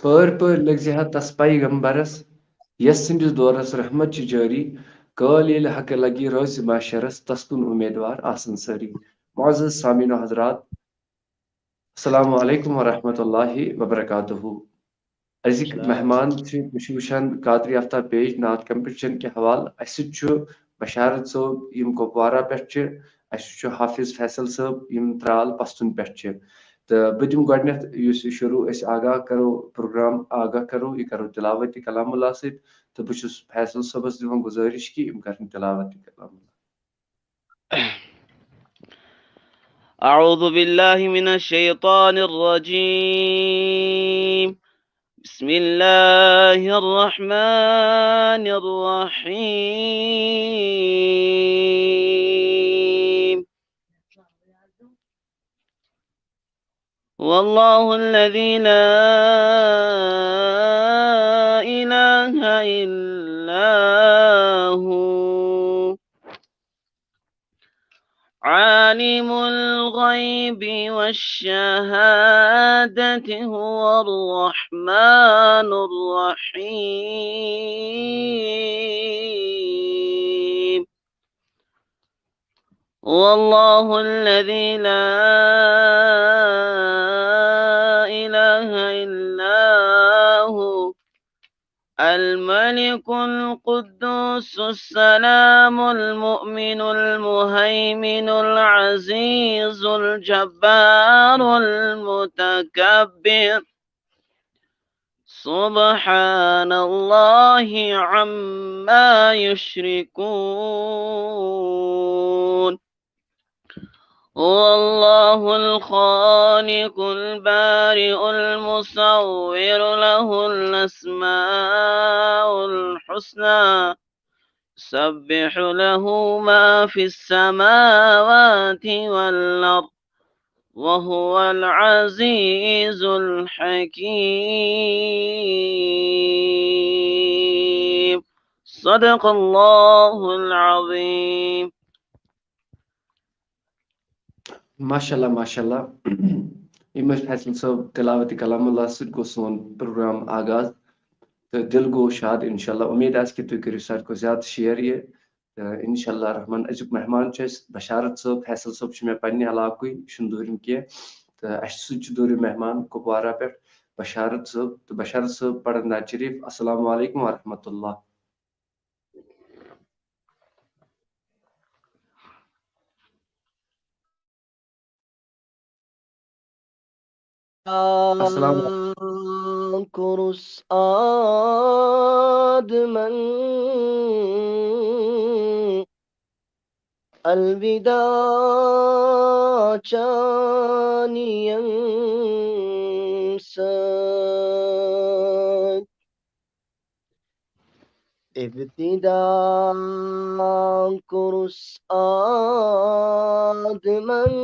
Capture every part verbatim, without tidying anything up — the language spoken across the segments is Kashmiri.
پٲرۍ پٲرۍ لٔگۍ زِ ہا تس پیغمبرس، یس سٕنٛدِس دورس رحمت چھِ جٲری۔ کٲلۍ ییٚلہِ حقہٕ لگہِ رٲژِ محشرس، تس کُن اُمیدوار آسن سٲری۔ معزز سامعین و حضرات، السلام علیکم ورحمۃ اللہ وبرکاتہ۔ أزِکۍ مہمان چھِ، تُہۍ چھِو وٕچھان قادری آفتاب پیج نعت کمپٹیشن کہِ حوالہٕ۔ اَسہِ سۭتۍ چھُ بشارت صٲب، یِم کپوارہ پٮ۪ٹھ چھِ، اَسہِ چھُ حافظ فیصل صٲب، یِم ترال پستوٗنۍ پٮ۪ٹھ چھِ۔ تہٕ بہٕ دِمہٕ گۄڈٕنٮ۪تھ، یُس یہِ شروٗع أسۍ آغاز کرو، پروگرام آغاز کرو، یہِ کرو تلاوت کلام اللہ سۭتۍ۔ تہٕ بہٕ چھُس فیصل صٲبس دِوان گُزٲرِش کہِ یِم کرن تلاوت کلام اللہ۔ أعوذ بالله من الشيطان الرجيم. بسم الله الرحمن الرحيم. والله الذي لا إله إلا هو. عالم الغيب والشهادة هو الرحمن الرحيم. هو الله الذي لا إله إلا هو. الملك القدوس السلام المؤمن المهيمن العزيز الجبار المتكبر. سبحان الله عما يشركون. هو الله الخالق البارئ المصور، له الأسماء الحسنى. يسبح له ما في السماوات والأرض، وهو العزيز الحكيم. صدق الله العظيم. ماشاء اللہ، ماشاء اللہ۔ یِم ٲسۍ فیصل صٲب تلاوت کلام اللہ سۭتۍ گوٚو سون پروگرام آغاز۔ تہٕ دِل گوٚو شاد، انشاءاللہ۔ اُمید آسہِ کہِ تُہۍ کٔرِو ساروی کھۄتہٕ زیادٕ شیئر یہِ۔ تہٕ انشاءاللہ الرحمن، أزیُک مہمان چھُ اَسہِ بشارت صٲب۔ فیصل صٲب چھُ مےٚ پننہِ علاقہٕ کُے، یہِ چھُنہٕ دوٗرِم کینٛہہ۔ تہٕ اَسہِ سۭتۍ چھُ دوٗرِم مہمان کپوارہ پٮ۪ٹھ بشارت صٲب۔ تہٕ بشارت صٲب پرن نعت شریف۔ السلام علیکم ورحمۃ اللہ۔ السلام۔ کوٚرُس آدمن الوداع چانہِ یمہٕ سۭتۍ۔ ابتدا کوٚرُس آدمن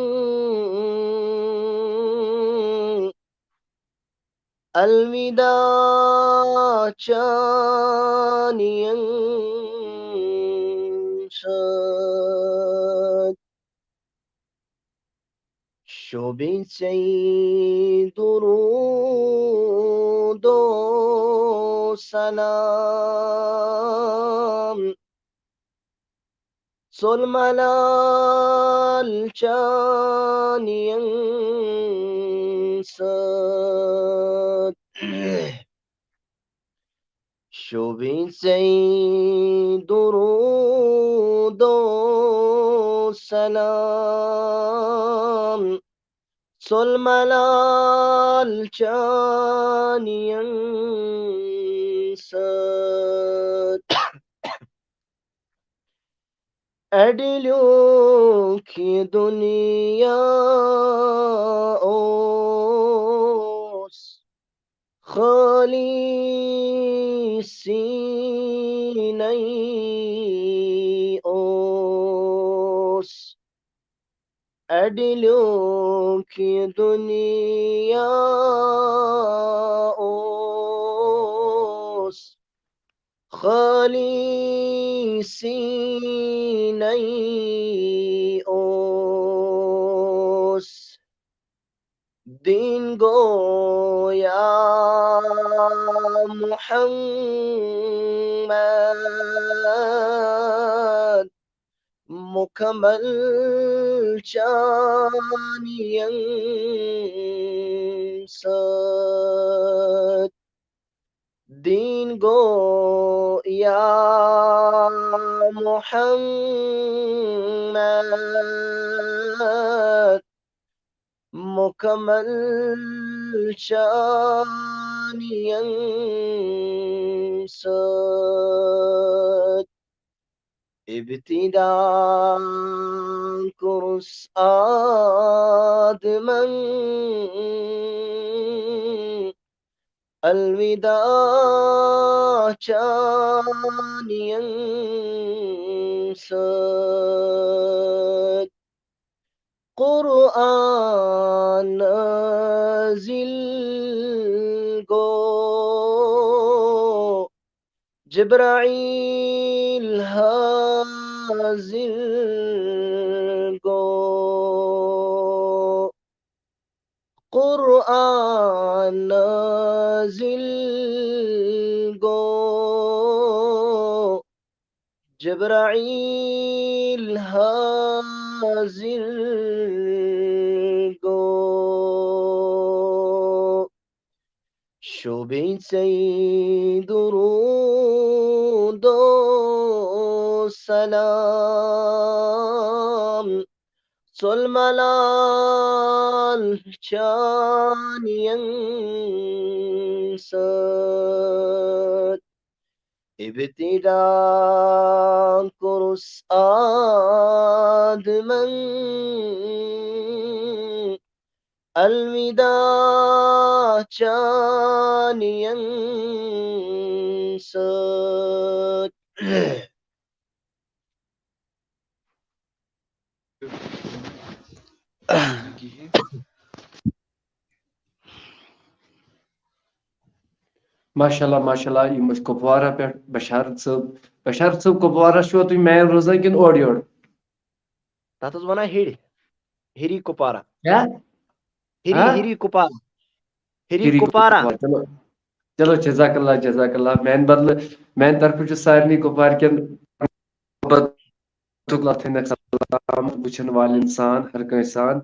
الوداع چانہِ یمہٕ سۭتۍ۔ شوبہِ ژےٚ درود و سلام ژوٚل ملال چانہِ یمہٕ سۭتۍ۔ شوبہِ ژےٚ درود و سلام ژوٚل ملال چانہِ یمہٕ سۭتۍ۔ اَڈِ لیوٗکھ یہِ دُنیا اوس خٲلی سیٖنَے اوس۔ اَڈِ لیوٗکھ یہِ دُنیا اوس خٲلی سیٖنَے اوس۔ دین گویا محمد، مکمل چانین سۭتۍ۔ دین گو یا محمد، مکمل چانین سۭتۍ۔ ابتدا کوٚرُس آدمن، الوداع چانین سۭتۍ۔ قرآن نازل گو، جبرائیل حاضر گو۔ قرآن نازل گو، جبرائیل حاضر گو۔ شوبین ژے درود و سلام، ژول ملال چانین سۭتۍ۔ ابتدا کوٚرُس آدمن، الوداع چانین سۭتۍ۔ ماشاء اللہ، ماشاء اللہ، یِم ٲسۍ کپوارہ پٮ۪ٹھ بشارت صٲب۔ بشارت صٲب، کپوارہ چھِوا تُہۍ مین روزان کِنہٕ اورٕ یورٕ؟ تَتھ حظ وَنان ہِرِ، ہِری کُپوارہ۔ کیٛاہ؟ ہِری، ہاں؟ ہِری کُپوارہ۔ ہِری ہِری کُپوارہ۔ کُپوارہ۔ چلو، چلو، جزاک اللہ، جزاک اللہ۔ میانہِ بدلہٕ، میانہِ طرفہٕ چھُ سارنٕے کُپوارکٮ۪ن محبتُک لَتھٕ نٮ۪ک سلام، وٕچھن والٮ۪ن سان، ہر کٲنٛسہِ سان۔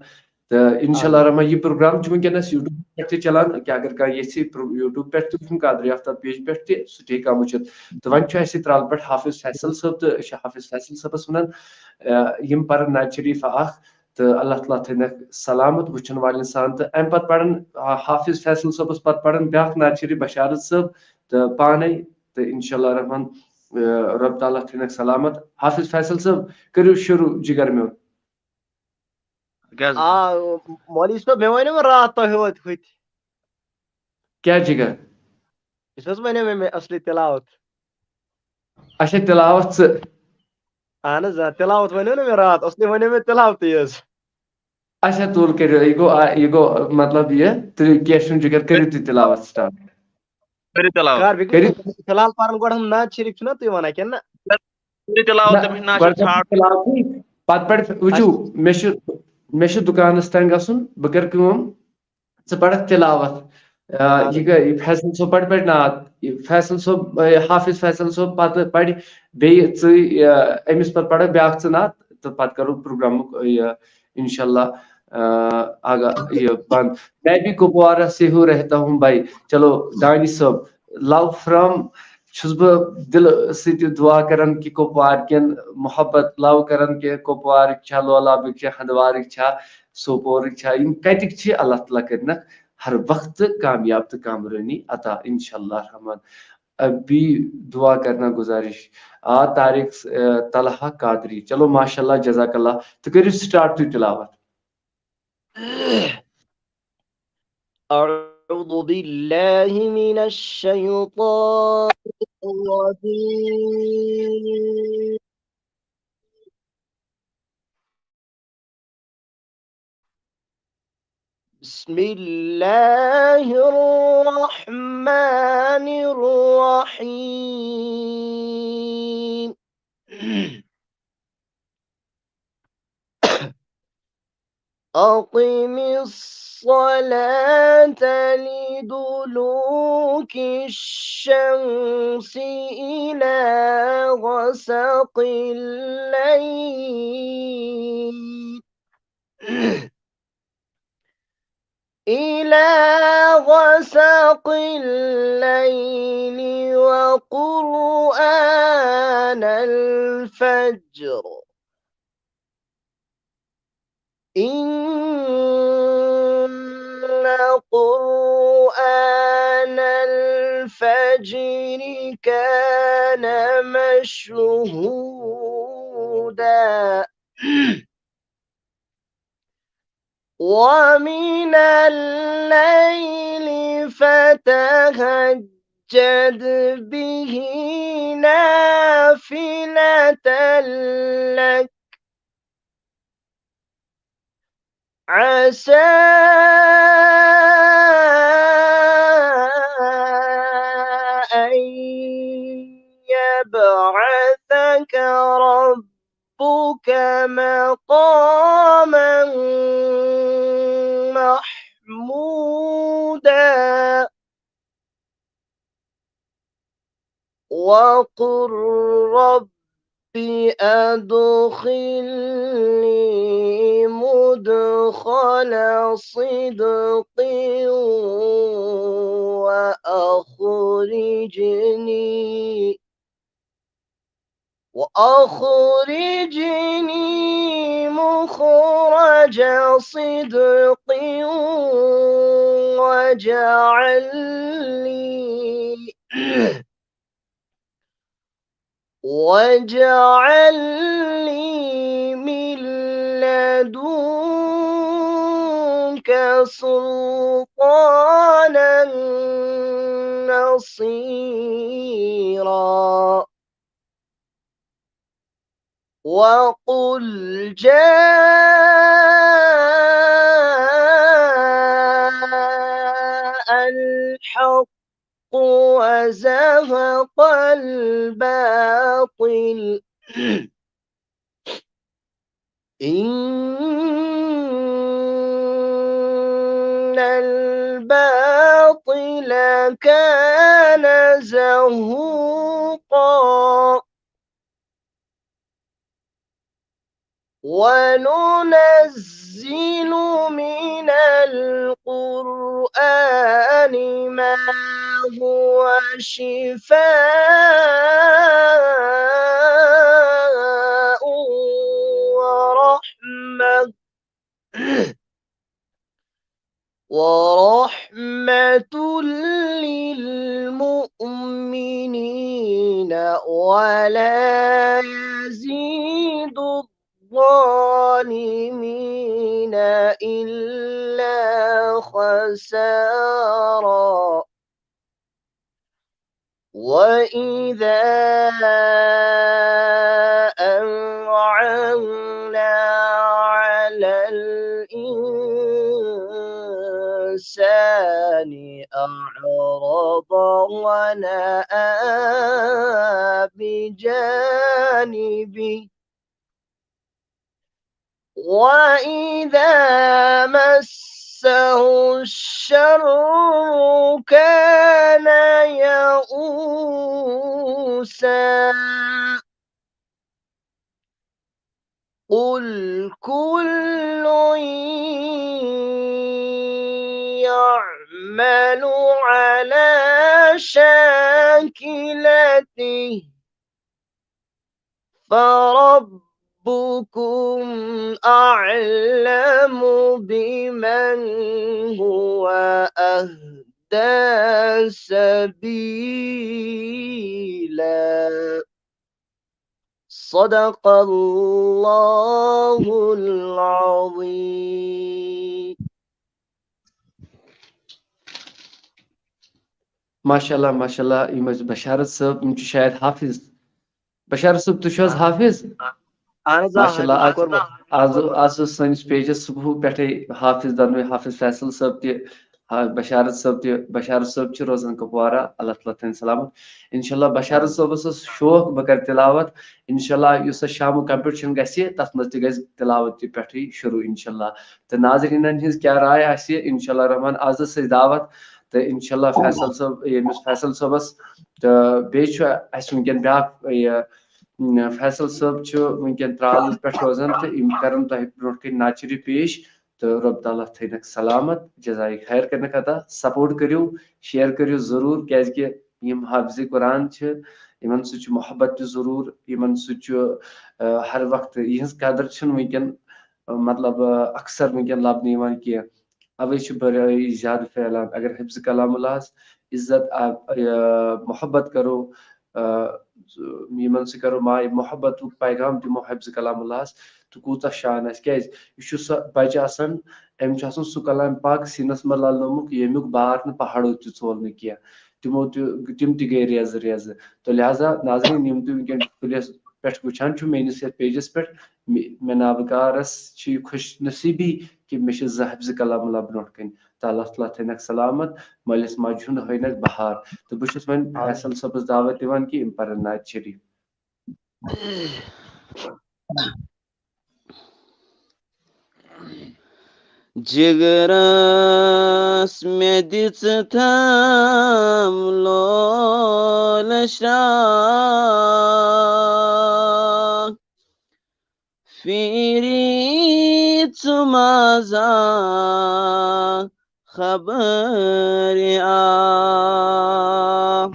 تہٕ انشاء اللہ الرحمٰن، یہِ پروگرام چھُ وٕنکیٚنَس YouTube پٮ۪ٹھ تہِ چلان، کہِ اگر کانٛہہ یژھِ pro-، YouTube پٮ۪ٹھ تہِ وٕچھُن، قادری آفتاب پیج پٮ۪ٹھ تہِ، سُہ تہِ ہیٚکہِ ہا وٕچھِتھ۔ تہٕ وۄنۍ چھُ اَسہِ ترٛالہٕ پٮ۪ٹھ حافظ فیصل صٲب، تہٕ أسۍ چھِ حافظ فیصل صٲبَس وَنان، آ، یِم پَرَن نعت شریٖف اَکھ، تہٕ اللہ تعالیٰ تھٲینَکھ سلامت وٕچھن والٮ۪ن سان۔ تہٕ اَمہِ پَتہٕ پَرَن، آ، حافظ فیصل صٲبَس پَتہٕ پَرَن بیٛاکھ نعت شریٖف بشارت صٲب تہٕ پانَے، تہٕ انشاء اللہ الرحمٰن، آ، رۄب تعالیٰ تھٲینَکھ سلامت۔ حافظ فیصل صٲب، کٔرِو شروع جِگر میون۔ کیٛاہ حظ؟ آ، مولوی صٲب، مےٚ وَنیو راتھ تۄہہِ ہوت ہوٚتہِ۔ کیٛاہ جِگر؟ یُس حظ وَنیو مےٚ، مےٚ اصلی تِلاوت۔ اچھا، تِلاوت ژٕ۔ اہن حظ، آ، تِلاوت وَنیو نہ مےٚ راتھ، اصلی وَنیو مےٚ تِلاوتٕے حظ۔ اچھا، تُل کٔرِو، یہِ گوٚو، آ، یہِ گوٚو، مطلب، یہِ، تُہۍ کینٛہہ چھُنہٕ جِگر، کٔرِو تُہۍ تِلاوت start۔ کٔرِو تِلاوت۔ کر بیٚیہِ کٔرِو۔ فی الحال پَرُن گۄڈٕ ہُم نعت شریٖف چھُنہ تُہۍ وَنان کِنہٕ نہ؟ کٔرِو تِلاوت، نہ، تَمِچ نعت گۄڈٕ چھِ ژھانٛڈ۔ تِلاوتٕے، پتہٕ پٮ۪ٹھ وٕچھِو، مےٚ چھُ، مےٚ چھُ دُکانَس تام گژھُن، بہٕ کَرٕ کٲم، ژٕ پَرَکھ تِلاوت۔ آ، اَدٕ۔ یہِ گٔے، یہِ فیصل صٲب پَرِ پَرِ نعت، یہِ فیصل صٲب، آ، حافظ فیصل صٲب پَتہٕ پَرِ بیٚیہِ ژٕے، آ، أمِس پَتہٕ پَرَکھ بیٛاکھ ژٕ نعت، تہٕ پَتہٕ کَرو پروگرامُک، آ، یہِ، انشاءاللہ، آ، آگاہ، یہِ بنٛد۔ میں بھی کپوارہ سے ہوں رہتا ہوں بھائی۔ چلو، دانش صٲب، love from، چھُس بہٕ دِلہٕ سۭتۍ دُعا کران کہِ کپوار کٮ۪ن محبت، love کران کہِ کپوارٕکۍ چھا، لولابٕکۍ چھا، ہندوارٕکۍ چھا، سوپورٕکۍ چھا، یِم کتِکۍ چھِ، اللہ تعالیٰ کٔرِنکھ ہر وقتہٕ کامیاب تہٕ کامرٲنی عطا، انشاءاللہ الرحمن۔ ابھی دعا کرنا گزارش۔ آ، طارق، آ، طلحہ قادری۔ چلو، ماشاءاللہ، جزاک اللہ۔ تہٕ کٔرِو start تُہۍ تلاوت۔ أعوذ بالله من الشيطان الرجيم. بسم الله الرحمن الرحيم. أقم الصلاة لدلوك الشمس إلى غسق الليل إلى غسق الليل وقرآن الفجر إن قرآن الفجر كان مشهودا ومن الليل فتهجد به نافلة لك عسى أن يبعثك ربك مقاما محمودا وقل رب أدخلني مدخل صدق وأخرجني وأخرجني مخرج صدق واجعل لي واجعل لي من لدنك سلطانا نصيرا وقل جاء الحق وزهق الباطل إن الباطل كان زهوقا وننزل من القرآن ما هو شفاء ورحمة ورحمة للمؤمنين ولا يزيد الظالمين إلا خسارا وإذا أنعمنا على الإنسان أعرض ونأى بجانبه وإذا مسه الشر كان يئوسا قل كل يعمل على شاكلته فربكم أعلم بمن هو أهدى سبيلا صدق الله العظيم ماشاء اللہ، ماشاء اللہ، یِم ٲسۍ بشارت صٲب، یِم چھِ شاید حافظ۔ بشارت صٲب، تُہۍ چھِو حظ حافظ؟ اہن حظ، آ، ماشاء اللہ، حٲفظ آز کوٚرمُت۔ آز آز اوس سٲنِس پیجس صُبحہٕ پٮ۪ٹھَے حافظ دۄنوَے، حافظ فیصل صٲب تہِ، ہا، بشارت صٲب تہِ۔ بشارت صٲب چھِ روزان کپوارہ، اللہ تعالیٰ تھٲیِن سلامت۔ انشاء اللہ بشارت صٲبس اوس شوق بہٕ کرٕ تلاوت۔ انشاء اللہ یُس اَسہِ شامُک competition گژھِ، تتھ منٛز تہِ گژھِ تلاوت تہِ پٮ۪ٹھٕے شروع انشاء اللہ۔ تہٕ ناظریٖنن ہٕنٛز کیٛاہ راے آسہِ، انشاء اللہ رحمان، آز ٲس اَسہِ دعوت تہٕ انشاءاللہ فیصل صٲب، ییٚمِس فیصل صٲبس، تہٕ بیٚیہِ چھُ اَسہِ وٕنکیٚن بیٛاکھ، یہِ، فیصل صٲب چھُ وٕنکیٚن ترٛالَس پٮ۪ٹھ روزان، تہٕ یِم کرن تۄہہِ برونٛٹھ کَنہِ نعت شریف پیش۔ تہٕ رۄب تعالیٰ تھٲینَکھ سلامت، جزائے خیر کَرنَکھ عطا۔ سپورٹ کٔرِو، شیئر کٔرِو ضروٗر، کیازِ کہِ یِم حافظ قرآن چھِ، یِمن سۭتۍ چھُ محبت تہِ ضروٗر، یِمن سۭتۍ چھُ، آ، ہر وقتہٕ یِہنٛز قدر چھِنہٕ وٕنکیٚن، آ، مطلب، آ، اکثر وٕنکیٚن لبنہٕ یِوان کینٛہہ۔ اوے چھِ برٲیی زیادٕ پھیلان۔ اگر حفظ کلام اللہس عزت، آ، آ، محبت کرو، آ، یِمن سۭتۍ کرو ما-، محبتُک پیغام دِمو حفظ کلام اللہس، تہٕ کوٗتاہ شان آسہِ۔ کیازِ؟ یہِ چھُ سُہ بچہِ آسان، أمۍ چھُ آسان سُہ کلام پاک سیٖنس منٛز للنومُت، ییٚمیُک بار نہٕ پہاڑو تہِ ژول نہٕ کینٛہہ۔ تِمو تہِ، تِم تہِ گٔے ریزٕ ریزٕ۔ تہٕ لہذا ناظرین، یِم تہِ وٕنکیٚن پلیس پٮ۪ٹھ وٕچھان چھُ میٲنِس یتھ پیجس پٮ۪ٹھ، مےٚ، مےٚ نابکارس چھِ یہِ خوش نصیٖبی کہِ مےٚ چھِ زٕ حفظ کلام اللہ برونٛٹھ کَنہِ۔ تہٕ اللہ تعالیٰ تھٲینَکھ سلامت، مٲلِس ماجہِ ہُنٛد ہٲینَکھ بہار۔ تہٕ بہٕ چھُس وۄنۍ فیصل صٲبس دعوت دِوان کہِ یِم پَرن نعت شریٖف۔ جگرس مےٚ دِژ تھم لول شراہ، پھیری ژٕ مزا خبر آ۔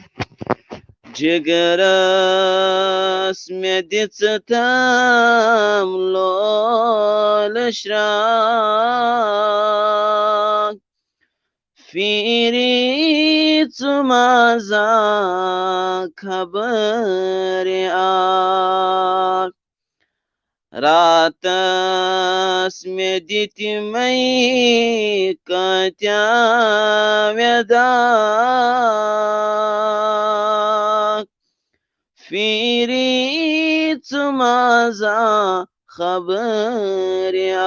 جگرس مےٚ دِژ تھم لول شراہ، پھیری ژٕ مزا خبر آ۔ راتس مےٚ دِتۍ مَے کۭتیاہ وٮ۪داہ، پھیری ژٕ مزا خبر آ۔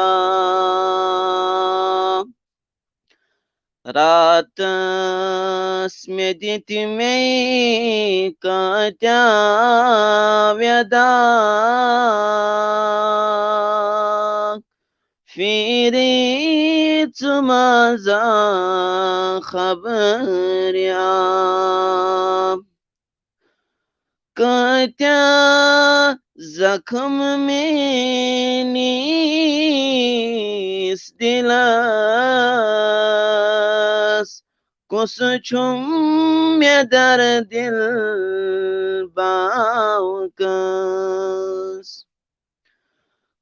راتس مےٚ دِتۍ مَے کۭتیاہ وٮ۪داہ، پھیری ژٕ مزا خبر آ۔ کۭتیاہ زخم میٲنِس دِلس، کُس چھُم مےٚ دردِل باوکس۔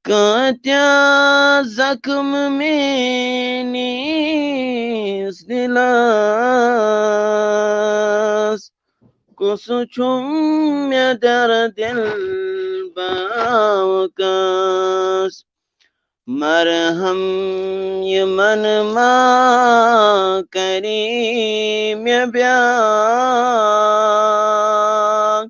کۭتیاہ زخم میٲنِس دِلس، کُس چھُم مےٚ دردِل باوکس۔ مرہم یِمن ما کری مےٚ بیاکھ،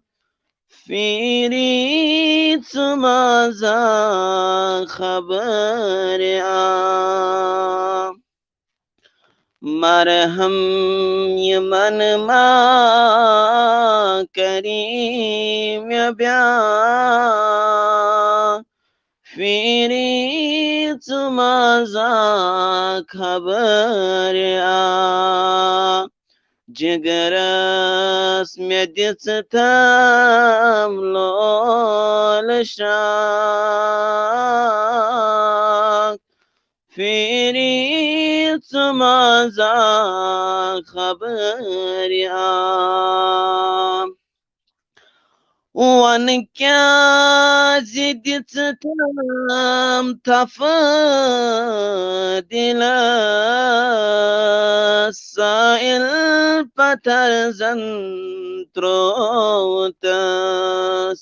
پھیری ژٕ مزا خبر آ۔ مرہم یِمن ما کری مےٚ بیاکھ، پھیری ژٕ مزا خبر آ۔ جگرس مےٚ دِژ تھم لول شراہ، پھیری ژٕ مزا خبر آ۔ وَن کیٛازِ دِژ تھم تھپھ دِلس، سٲیِل پتھر زن ترٛووتس۔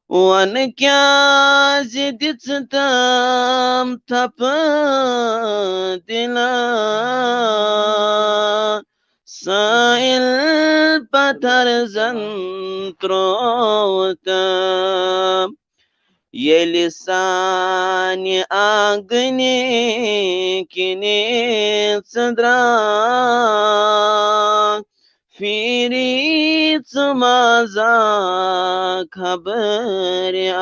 وَن کیٛازِ دِژ تھم تھپھ دِلس، سٲیِل پتھر زن ترٛووتم۔ ییٚلہِ سانہِ آنٛگنہِ کِنۍ ژٕ درٛاکھ، پھیری ژٕ مزا خبر آ۔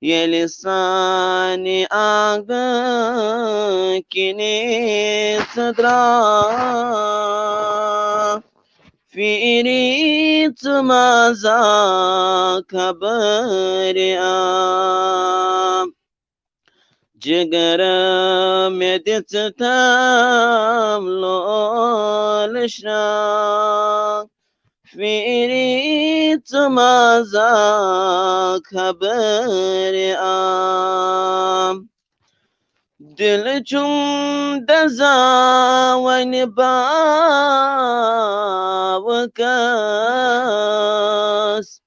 ییٚلہِ سانہِ آنٛگنہٕ کِنی ژٕ درٛاو، پھیٖری ژٕ مزا خبرِ آو۔ جگرٕ مےٚ دِژٕ تَم لولہٕ شرٛاکھ، پھیٖری ژٕ مزا خبرِ آو۔ دِل چھُم دزان وۄنۍ باوکَس،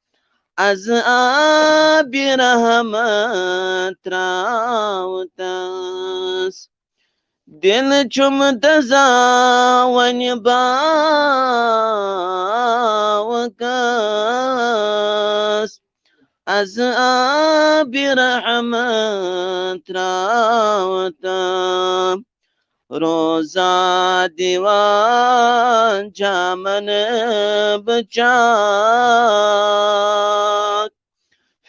از آبِ رحمت تراوتس۔ دِل چھُم دزان وۄنۍ باوکَس، از آبِ رحمت تراوتس۔ روزہ دِوان جامن بہٕ چاک،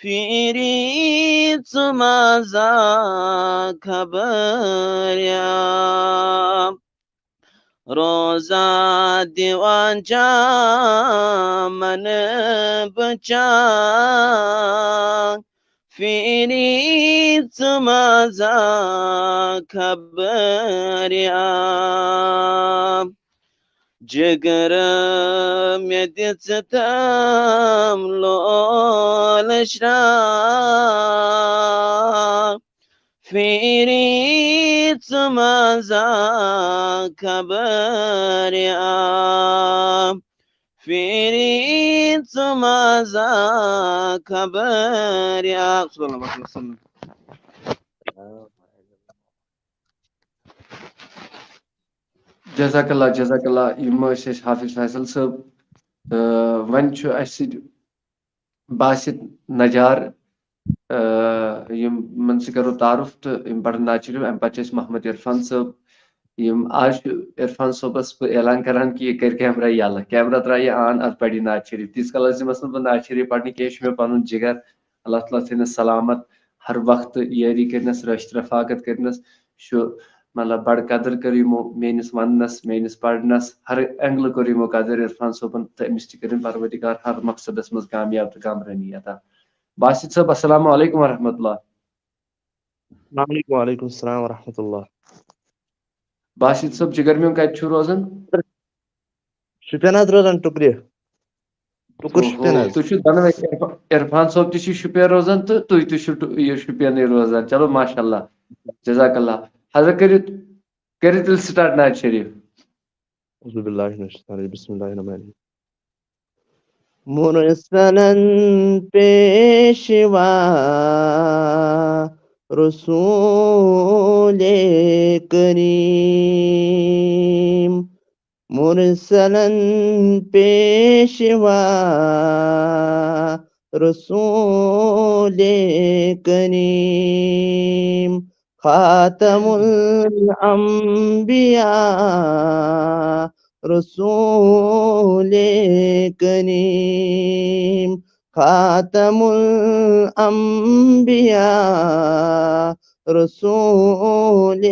پھیٖری ژٕ مزا خبرِ آو۔ روزہ دِوان جامن بہٕ چاک، پھیٖری ژٕ مزا خبرِ آو۔ جگرٕ مےٚ دِژٕ تَم لولہٕ شرٛاکھ، پھیٖری ژٕ مزا خبرِ آو، پھیٖری ژٕ مزا خبرِ آو۔ صلی اللہ علیہ وسلم۔ جزاک اللہ، جزاک اللہ۔ یِم ٲسۍ اَسہِ حافظ فیصل صٲب۔ تہٕ وۄنۍ چھُ اَسہِ سۭتۍ باسط نجار، آ، یِمن سۭتۍ کرو تعارُف تہٕ یِم پرن نعت شریف۔ اَمہِ پتہٕ چھِ اَسہِ محمد عرفان صٲب۔ یِم آز چھُ عرفان صٲبس بہٕ اعلان کران کہِ یہِ کرِ کیمرہ یَلہٕ۔ کیمرہ ترٛایہِ یہِ آن، اَدٕ پرِ یہِ نعت شریف۔ تیٖتِس کالس یِمس نہٕ بہٕ نعت شریف پرنہٕ کینٛہہ، یہِ چھُ مےٚ پنُن جگر۔ اللہ تعالیٰ تھٲینَس سلامت، ہر وقتہٕ یٲری کٔرنَس، رٲچھ رفاقت کٔرنَس۔ چھُ مطلب بڑٕ قدر کٔر یِمو میٲنِس وننَس، میٲنِس پرنَس، ہر اینگلہٕ کٔر یِمو قدر عرفان صٲبن، تہٕ أمِس تہِ کٔرِن پروردگار ہر مقصدس منٛز کامیاب تہٕ کامرٲنی عطا۔ باسط صٲب، السلام علیکم ورحمۃ اللہ۔ السلام علیکم، وعلیکم السلام ورحمۃ اللہ۔ باسط صٲب، جگر میون کتہِ چھُ روزان؟ شُپین حظ روزان ٹُکرِ۔ ٹُکُر شُپین حظ۔ تُہۍ چھِو دۄنوَے عرفان، عرفان صٲب تہِ چھِ شُپین روزان تہٕ تُہۍ تہِ چھِو ٹُ-، یہِ شُپینٕے روزان۔ چلو ماشاء اللہ، جزاک اللہ۔ حضرت کٔرِو، کٔرِو تیٚلہِ سٹارٹ نعت شریف۔ اعوذ باللہ من الشیطان الرجیم۔ بسم اللہ الرحمن الرحیم۔ مرسلاً پیشوا رسول کریم، مرسلاً پیشوا رسول کریم، خاتم الانبیاء رسول کریم، خاتم الانبیاء رسول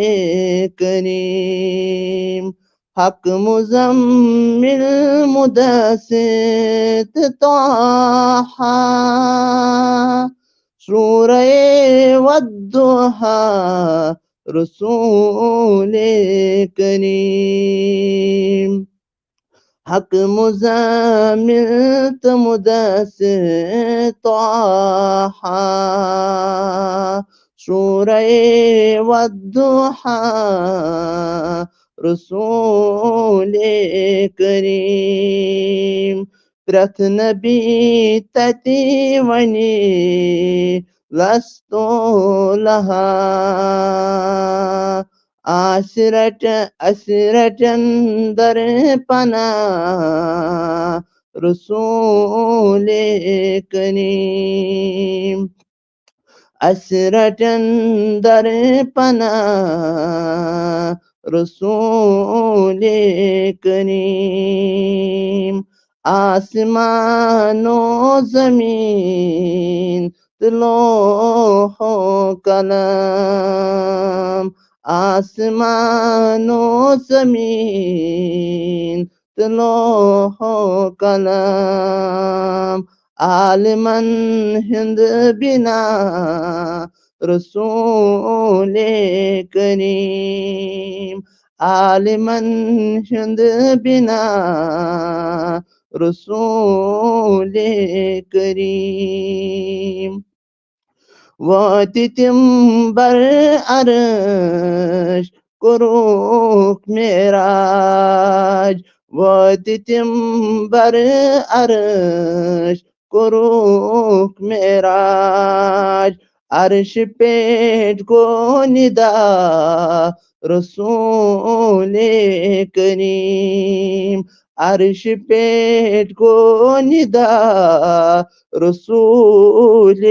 کریم، حق مزمل مدثر طه، سورہ والضحی رسول کریم، حق مزمل تہٕ مدثر طه، سورہ والضحی رسول کریم، پرٛٮ۪تھ نبی تَتی وَنہِ لستُ لہا، آسہِ رَٹہِ، اَسہِ رَٹن در پناہ رسول کریم۔ اَسہِ رَٹن در پناہ رسول کریم۔ آسمان و زمین تہٕ لوح و قلم، آسمان و زمین تہٕ لوح و قلم، عالمن ہُنٛد بنا رسول کریم، عالمن ہُنٛد بنا رسول کریم۔ وٲتۍ تِم بر عرش، کوٚرُکھ معراج۔ وٲتۍ تِم بر عرش، کوٚرُکھ معراج۔ عرش پٮ۪ٹھ گوٚو ندا رسول کریم، عرش پٮ۪ٹھ گوٚو ندا رسول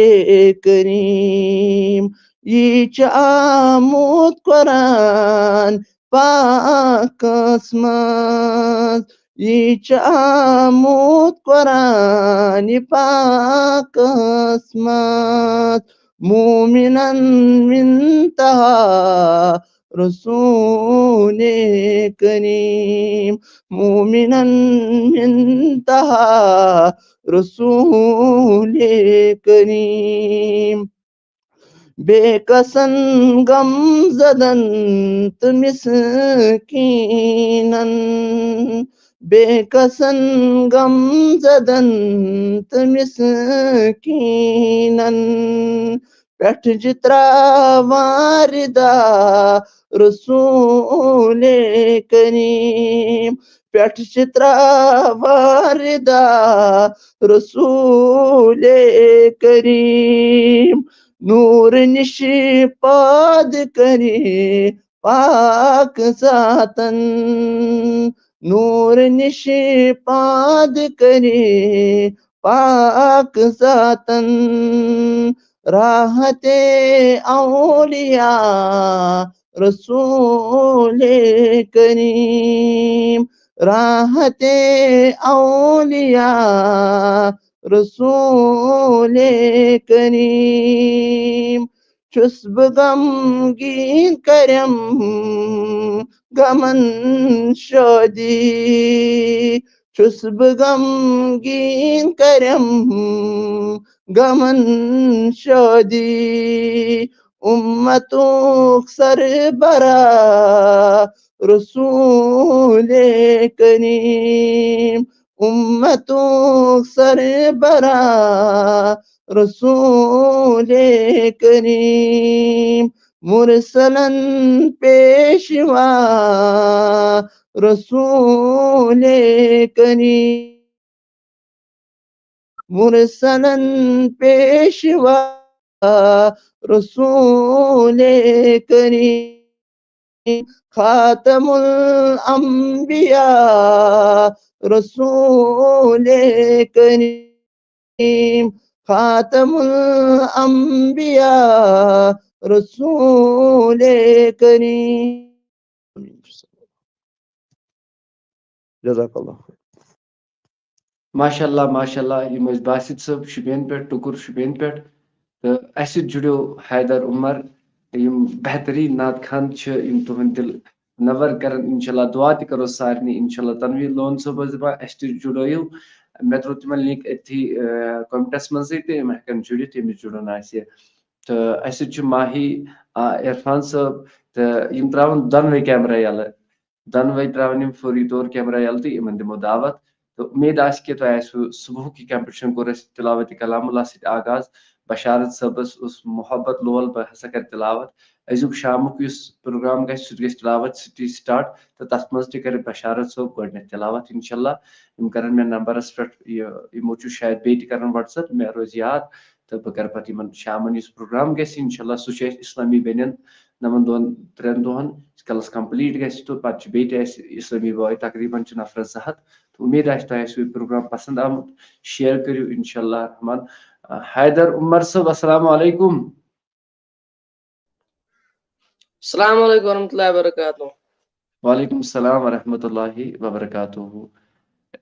کریم۔ یہِ چھُ آمُت قرآن پاکس منٛز، یہِ چھُ آمُت قرآن پاکس منٛز۔ مومنن منتہا رسول کریم، مومنن منتہا رسول کریم۔ بے کسن غم زدن تہٕ مسکینن، بے کسن غم زدن تہٕ مسکینن پٮ۪ٹھ چھِ تراوان ردا رسول کریم، پٮ۪ٹھ چھِ تراوان ردا رسول کریم۔ نور نِش پاد کرے پاک ذاتن، نور نِش پاد کرے پاک ذاتن۔ راحت اولیاء رسول کریم، راحت اولیاء رسول کریم۔ چھُس بہٕ غمگیٖن کرم غمن شٲدی، چھُس بہٕ غمگیٖن کرم غمن شٲدی۔ اُمتُک سربراہ رسول کریم، اُمتُک سربراہ رسول کریم، مرسلن پیشوا رسول کریم، مرسلن پیشوا رسول کریم، خاتم الانبیاء رسول کریم، خاتم الانبیاء رسول کریم۔ جزاک اللہ خیر۔ ماشاء اللہ، ماشاء اللہ، یِم ٲسۍ باسط صٲب شُپین پٮ۪ٹھ، ٹُکُر شُپین پٮ۪ٹھ۔ تہٕ اَسہِ سۭتۍ جُڑیو حیدر عمر، یِم بہتریٖن نعت خوان چھِ، یِم تُہُنٛد دِل نور کرن۔ انشاءاللہ دعا تہِ کرو سارنٕے۔ انشاءاللہ تنویر لون صٲب ٲس دپان اَسہِ تہِ جُڑٲیِو۔ مےٚ ترٛوو تِمن لِنک أتھی، آ، کمنٹس منٛزٕے، تہٕ یِم ہٮ۪کن جُڑِتھ، ییٚمِس جُڑُن آسہِ۔ تہٕ اَسہِ سۭتۍ چھُ ماہی، آ، عرفان صٲب، تہٕ یِم ترٛاوَن دۄنوَے کیمرہ یَلہٕ۔ دۄنوَے ترٛاوَن یِم فوری طور کیمرہ یَلہٕ تہٕ یِمَن دِمو دعوت۔ تہٕ اُمید آسہِ کہِ تۄہہِ آسِوٕ صُبحُک یہِ کمپٹیشن کوٚر اَسہِ تلاوت کلام اللہ سۭتۍ آغاز۔ بشارت صٲبَس اوس محبت لول، بہٕ ہسا کَرٕ تلاوت۔ أزیُک شامُک یُس پروگرام گژھِ، سُہ تہِ گژھِ تلاوت سۭتی سٹارٹ، تہٕ تَتھ منٛز تہِ کَرِ بشارت صٲب گۄڈٕنٮ۪تھ تلاوت، انشاءاللہ۔ یِم کَرَن مےٚ نمبرَس پٮ۪ٹھ یہِ، یِمو چھُ شاید بیٚیہِ تہِ کَرَن WhatsApp، مےٚ روزِ یاد۔ تہٕ بہٕ کَرٕ پَتہٕ یِمَن شامَن یُس پروگرام گژھِ، انشاءاللہ، سُہ چھُ اَسہِ اِسلٲمی بیٚنٮ۪ن نَمَن دۄن، ترٛٮ۪ن دۄہَن، ییٖتِس کالَس کمپلیٖٹ گژھِ، تہٕ پَتہٕ چھُ بیٚیہِ تہِ اَسہِ اِسلٲمی بھاے تقریباً چھِ نفرَس زٕ ہَتھ۔ تہٕ اُمید آسہِ تۄہہِ آسِوٕ یہِ پروگرام پسنٛد آمُت، شیئر کٔرِو انشاءاللہ الرحمن۔ آ، حیدر عمر صٲب، السلام علیکم۔ السلام علیکم ورحمۃ اللہ وبرکاتہ۔ وعلیکم السلام ورحمۃ اللہ وبرکاتہ۔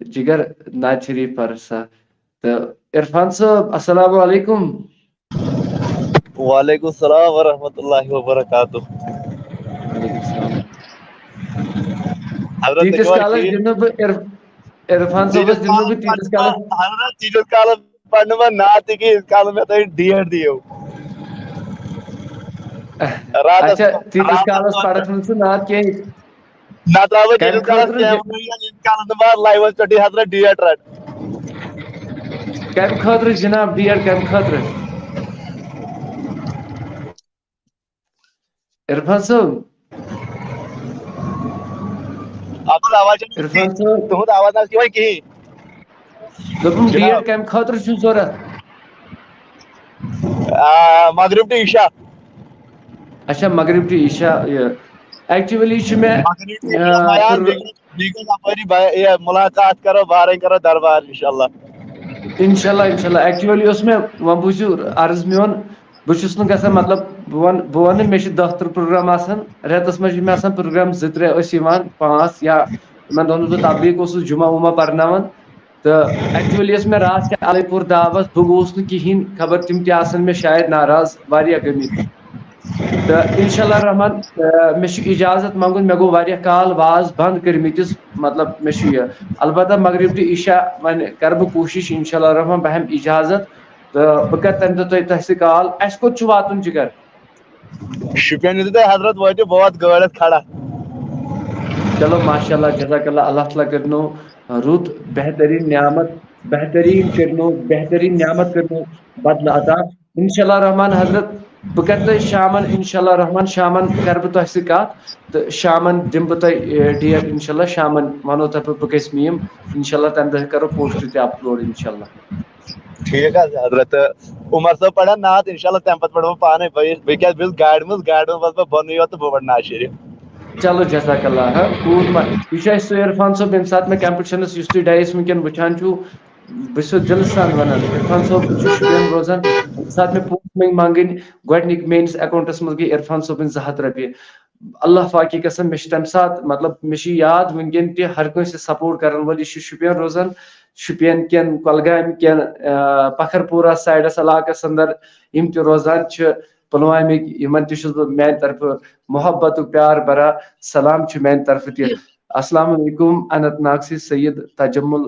جگر ناز شریف پرسا تہٕ عرفان صٲب، السلام علیکم۔ وعلیکم السلام ورحمۃ اللہ وبرکاتہ۔ وعلیکم السلام۔ حضرت، تُہۍ تیٖتِس چھِوا کالس ٹھیٖک؟ دِمہٕ نہٕ بہٕ عر- عرفان صٲبس تیٖتِس دِمہٕ نہٕ بہٕ کالس تیٖتِس کالس۔ حضرت، تیٖتِس کالس پرنہٕ بہٕ نعت تہِ کِہیٖنۍ، ییٖتِس کالس مےٚ تُہۍ ڈیٹ دِیِو۔ راتس اچھا، تیٖتِس راتس کالس دۄن پرکھ نہٕ ژٕ نعت کینٛہہ۔ نہ ترٛاوٕ بہٕ کَمہِ تیٖتِس کالس خٲطرٕ کینٛہہ، یہِ- وۄنۍ ییٚلہِ کالس نہٕ بہٕ لایوس پٮ۪ٹھٕے حضرت ڈیٹ رٹہٕ۔ کَمہِ خٲطرٕ جناب ڈیٹ کَمہِ خٲطرٕ؟ عرفان صٲب۔ اَتھ منٛز آواز چھَنہٕ عرفان صٲب۔ تُہُنٛد آواز نہ حظ چھِ یِوان کِہیٖنۍ۔ دوٚپُم جناب۔ ڈیٹ کَمہِ خٲطرٕ چھُ ضوٚرَتھ؟ آ، مغرب ٹُو عشاء۔ اچھا، مغرب ٹُو عشاء یہِ۔ Actually چھُ مےٚ، مغرب ٹُو آ، عشاء بیان، تُر- بیٚیہِ گژھِ، بیٚیہِ گژھِ اپٲری با-، یہِ ملاقات کرو، بارے کرو دربار انشاءاللہ۔ انشاءاللہ، انشاءاللہ۔ Actually اوس مےٚ، وۄنۍ بوٗزِو عرض میون، بہٕ چھُس نہٕ گژھان، مطلب، بہٕ وَنہٕ، بہٕ وَنہٕ مےٚ چھِ دَہ تٕرٛہ پروگرام آسان، رٮ۪تَس منٛز چھِ مےٚ آسان پروگرام زٕ ترٛےٚ، ٲسۍ یِوان پانٛژھ، یا یِمَن دۄہَن اوسُس بہٕ تبلیغ اوسُس، جمعہ وُمعہ پَرناوان۔ تہٕ actually یۄس مےٚ راتھ تہِ اَلَے کوٚر دعوت، بہٕ گوٚوُس نہٕ کِہیٖنۍ، خبر تِم تہِ آسَن مےٚ شاید ناراض، واریاہ گٔمٕتۍ۔ تہٕ انشاءاللہ الرحمن، آ، مےٚ چھُ اجازت منٛگُن، مےٚ گوٚو واریاہ کال واز بنٛد کٔرمٕتِس، مطلب، مےٚ چھُ یہِ، البتہ مغرب تہٕ عشاء وۄنۍ کرٕ بہٕ کوٗشِش، انشاءاللہ الرحمن، بہٕ ہٮ۪مہٕ اجازت تہٕ بہٕ کرٕ تَمہِ دۄہ تۄہہِ، تۄہہِ سۭتۍ کال۔ اَسہِ کوٚت چھُ واتُن، جِگر؟ شُپین یُتھُے تۄہہِ حضرت وٲتِو، بہٕ واتہٕ گٲڑۍ اَتھ کھڑا۔ چلو، ماشاءاللہ، جزاک اللہ، اللہ تعالیٰ کٔرِنو رُت، بہتریٖن نعمت، بہتریٖن کٔرِنو، بہتریٖن نعمت کٔرِنو بدلہٕ عطا۔ انشاءاللہ الرحمن حضرت، بہٕ کرٕ تۄہہِ شامن، انشاءاللہ الرحمن، شامن کرٕ بہٕ تۄہہِ سۭتۍ کتھ، تہٕ شامن دِمہٕ بہٕ تۄہہِ، اے، ڈیٹ، انشاءاللہ شامن ونو تۄہہِ بہٕ، بہٕ کٔژِ مہِ یِمہٕ۔ انشاءاللہ تمہِ دۄہ کرو پوسٹ تہِ اپلوڈ، انشاءاللہ۔ ٹھیٖک حظ حضرت، عمر صٲب پرن نعت، انشاءاللہ تمہِ پتہٕ پرٕ بہٕ پانے۔ بہٕ، بہٕ کیٛاہ، بہٕ گاڑِ منٛز، گاڑِ منٛز وسہٕ بہٕ بۄنٕے یوت تہٕ بہٕ پرٕ نعت شریف۔ چلو، جزاک اللہ۔ ہاں، کوٗت ما-، یہِ چھُ اَسہِ سُہ عرفان صٲب، ییٚمہِ ساتہٕ مےٚ کمپٹیشنس یُس تُہۍ ڈایس وٕنکیٚن وٕچھان چھِو، بہٕ چھُس دِلہٕ سان وَنان، عرفان صٲب چھُ شُپین روزان۔ ییٚمہِ ساتہٕ مےٚ پونٛسہٕ مٔنٛگۍ منٛگٕنۍ، گۄڈٕنِکۍ میٲنِس اکاونٹس منٛز گٔے عرفان صٲبٕنۍ زٕ ہَتھ رۄپیہِ۔ اللہ پاکی قسم، مےٚ چھِ تَمہِ ساتہٕ، مطلب، مےٚ چھُ یاد وٕنکیٚن تہِ، ہر کٲنٛسہِ سپورٹ کرن وٲلۍ، یہِ چھُ شُپین روزان، شُپین کٮ۪ن، کۄلگامہِ کٮ۪ن، آ، پکھرپوٗرہ سایڈس علاقس اندر یِم تہِ روزان چھِ، پلوامِکۍ، یِمن تہِ چھُس بہٕ میانہِ طرفہٕ محبت و پیار بھرا سلام چھُ میانہِ طرفہٕ تہِ۔ السلام علیکم، اننت ناگ سے سید تجمل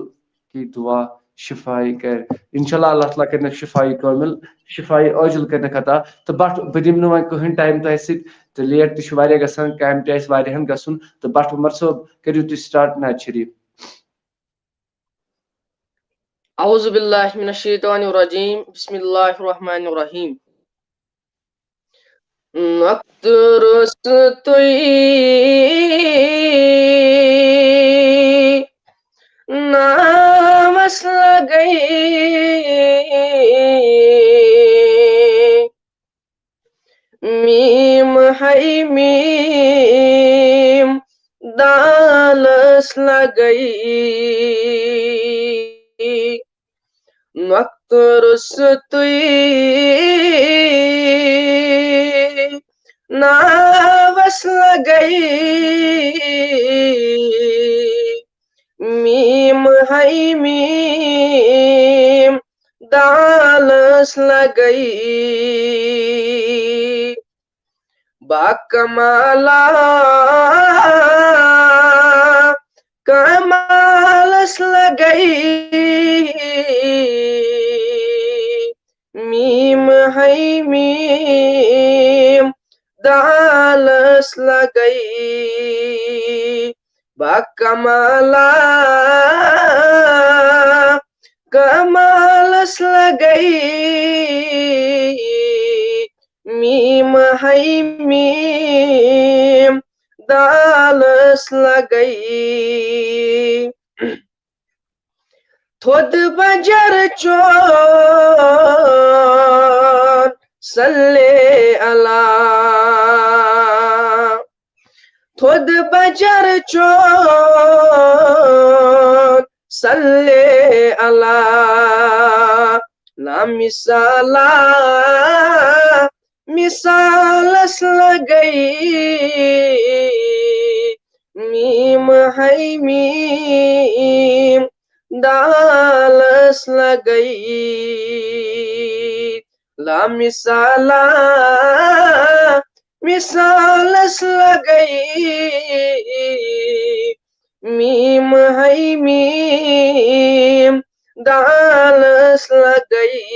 کی دعا شفائی کر۔ انشاءاللہ اللہ تعالیٰ کرنکھ شفائی کامل، شفائی عاجل کرنکھ عطا۔ تہٕ بٹ بہٕ دِمہٕ نہٕ وۄنۍ کٕہٕنۍ ٹایم تۄہہِ سۭتۍ، تہٕ لیٹ تہِ چھُ واریاہ گژھان، کامہِ تہِ آسہِ واریاہن گژھُن، تہٕ بٹ عمر صٲب کٔرِو تُہۍ سٹارٹ نعت شریف۔ أعوذ بالله من الشيطان الرجيم. بسم الله الرحمن الرحيم. نقطہٕ روٚستُے ناوَس لَگَے، میٖم ہے میٖم دالَس لَگَے۔ نۄقطہٕ روٚستُے ناوَس لَگَے، میٖم ہے میٖم دالَس لَگَے۔ با کمالا کمالس لگئی، میم ہے میم دالس لگئی۔ با کمالا کمالس لگئی، میم ہے میم دالس لگئی۔ تھود بجر چون صلی اللہ، تھود بجر چون صلی اللہ، لامثالا مثالس لگئی، میم ہے میم دالس لگئی۔ لامثالا مثالس لگئی، میم ہے میم دالس لگئی۔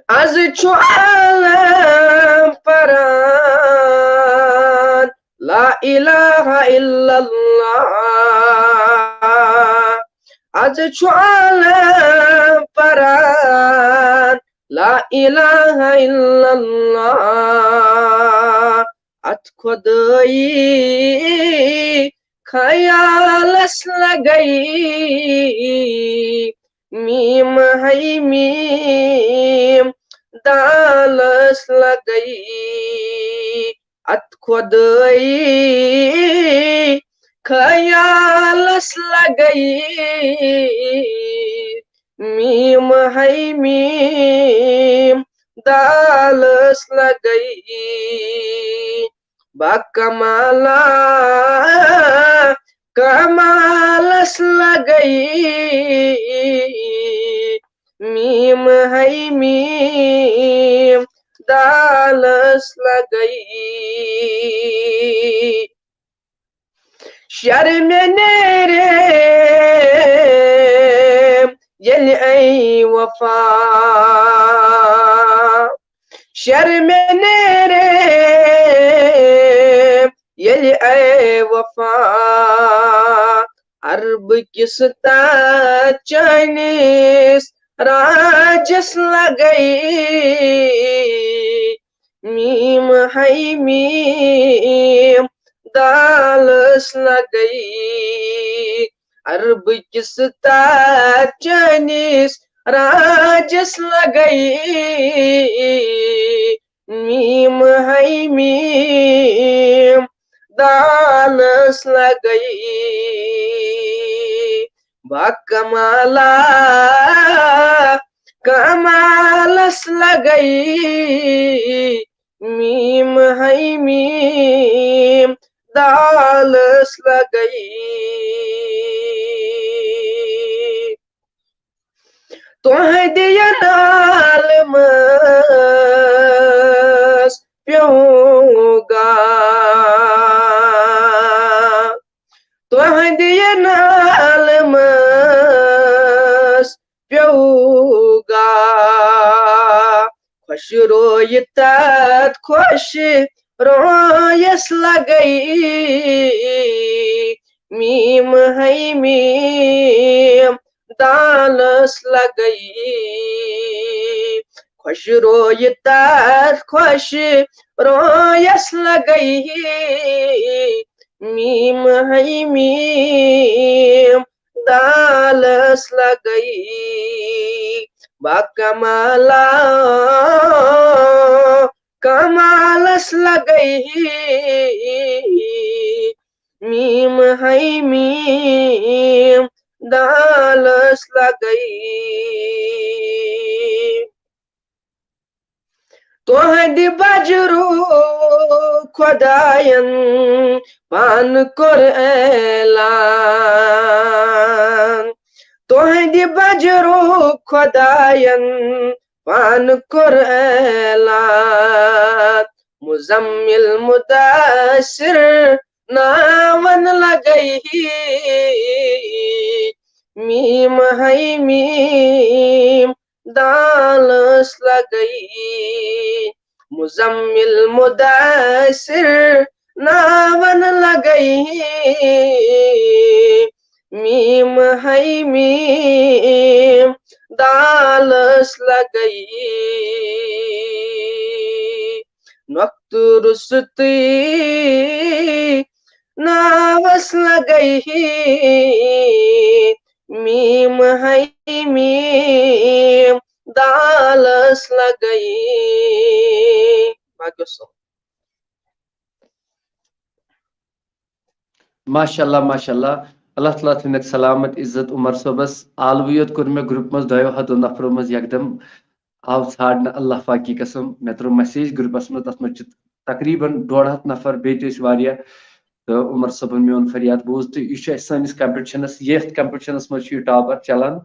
از چھُ عالم پران لا الہ الا اللہ۔ از چھُ عالم پران لا الہ الا اللہ۔ اتھ خدائی خیالس لگئی، میم ہے میم دالس لگئی۔ اتھ خدائی خیالس لگئی، میم ہے میم دالس لگئی۔ با کمالا کمالس لگئی، میم ہے میم دالس لگئی۔ شرمہِ نیرِ ییٚلہِ اے وفا، شرمہِ نیرِ ییٚلہِ اے وفا، عرب کِس تاج چٲنِس راجس لگئی، میم ہے میم دالس لگئی۔ عرب کِس تاج چٲنِس راجس لگئی، میم ہے میم دالس لگئی۔ با کمالا کمالس لگئی، میم ہے میم دالس لگئی۔ تُہنٛدِ یہِ نالہٕ منٛز پیوٚو گا، تُہنٛدِ یہِ نالہٕ منٛز پیوٚو گا۔ خۄش رویہِ تتھ خۄش رویس لگئی، میم ہے میم دالس لگئی۔ خۄش رویہِ تتھ خۄش رویس لگئی، میم ہے میم دالس لگئی۔ با کمالا کمالس لگئی، میم ہے میم دالس لگئی۔ تُہنٛدِ بجرُک خۄداین پانہٕ کوٚر اعلان، تُہنٛدِ بجرُک خۄداین پانہٕ کوٚر اعلان۔ مزمل مدثر ناون لگئی، میم ہے میم دالس لگئی۔ مزمل مدثر ناون لگئی، میم ہے میم دالس لگئی۔ نۄقطہٕ رُستُے ناوس لگئی، میم ہے میم دالس لگئی۔ باقی اوس سُہ۔ ماشاء اللہ، ماشاء اللہ۔ اللہ تعالیٰ تھٲینَکھ سلامت عزت عمر صٲبس۔ عالوٕے یوت کوٚر مےٚ گروپ منٛز دۄیو ہتو نفرو منٛز یکدم آو ژھانڈنہٕ، اللہ پاکی قسم۔ مےٚ ترٲو مسیج گروپس منٛز، تتھ منٛز چھِ تقریباً ڈۄڈ ہتھ نفر، بیٚیہِ تہِ ٲسۍ واریاہ۔ تہٕ عمر صٲبن میون فریاد بوٗز، تہٕ یہِ چھُ اَسہِ سٲنِس کمپٹیشنس، یتھ کمپٹیشنس منٛز چھُ یہِ ٹاپر چلان۔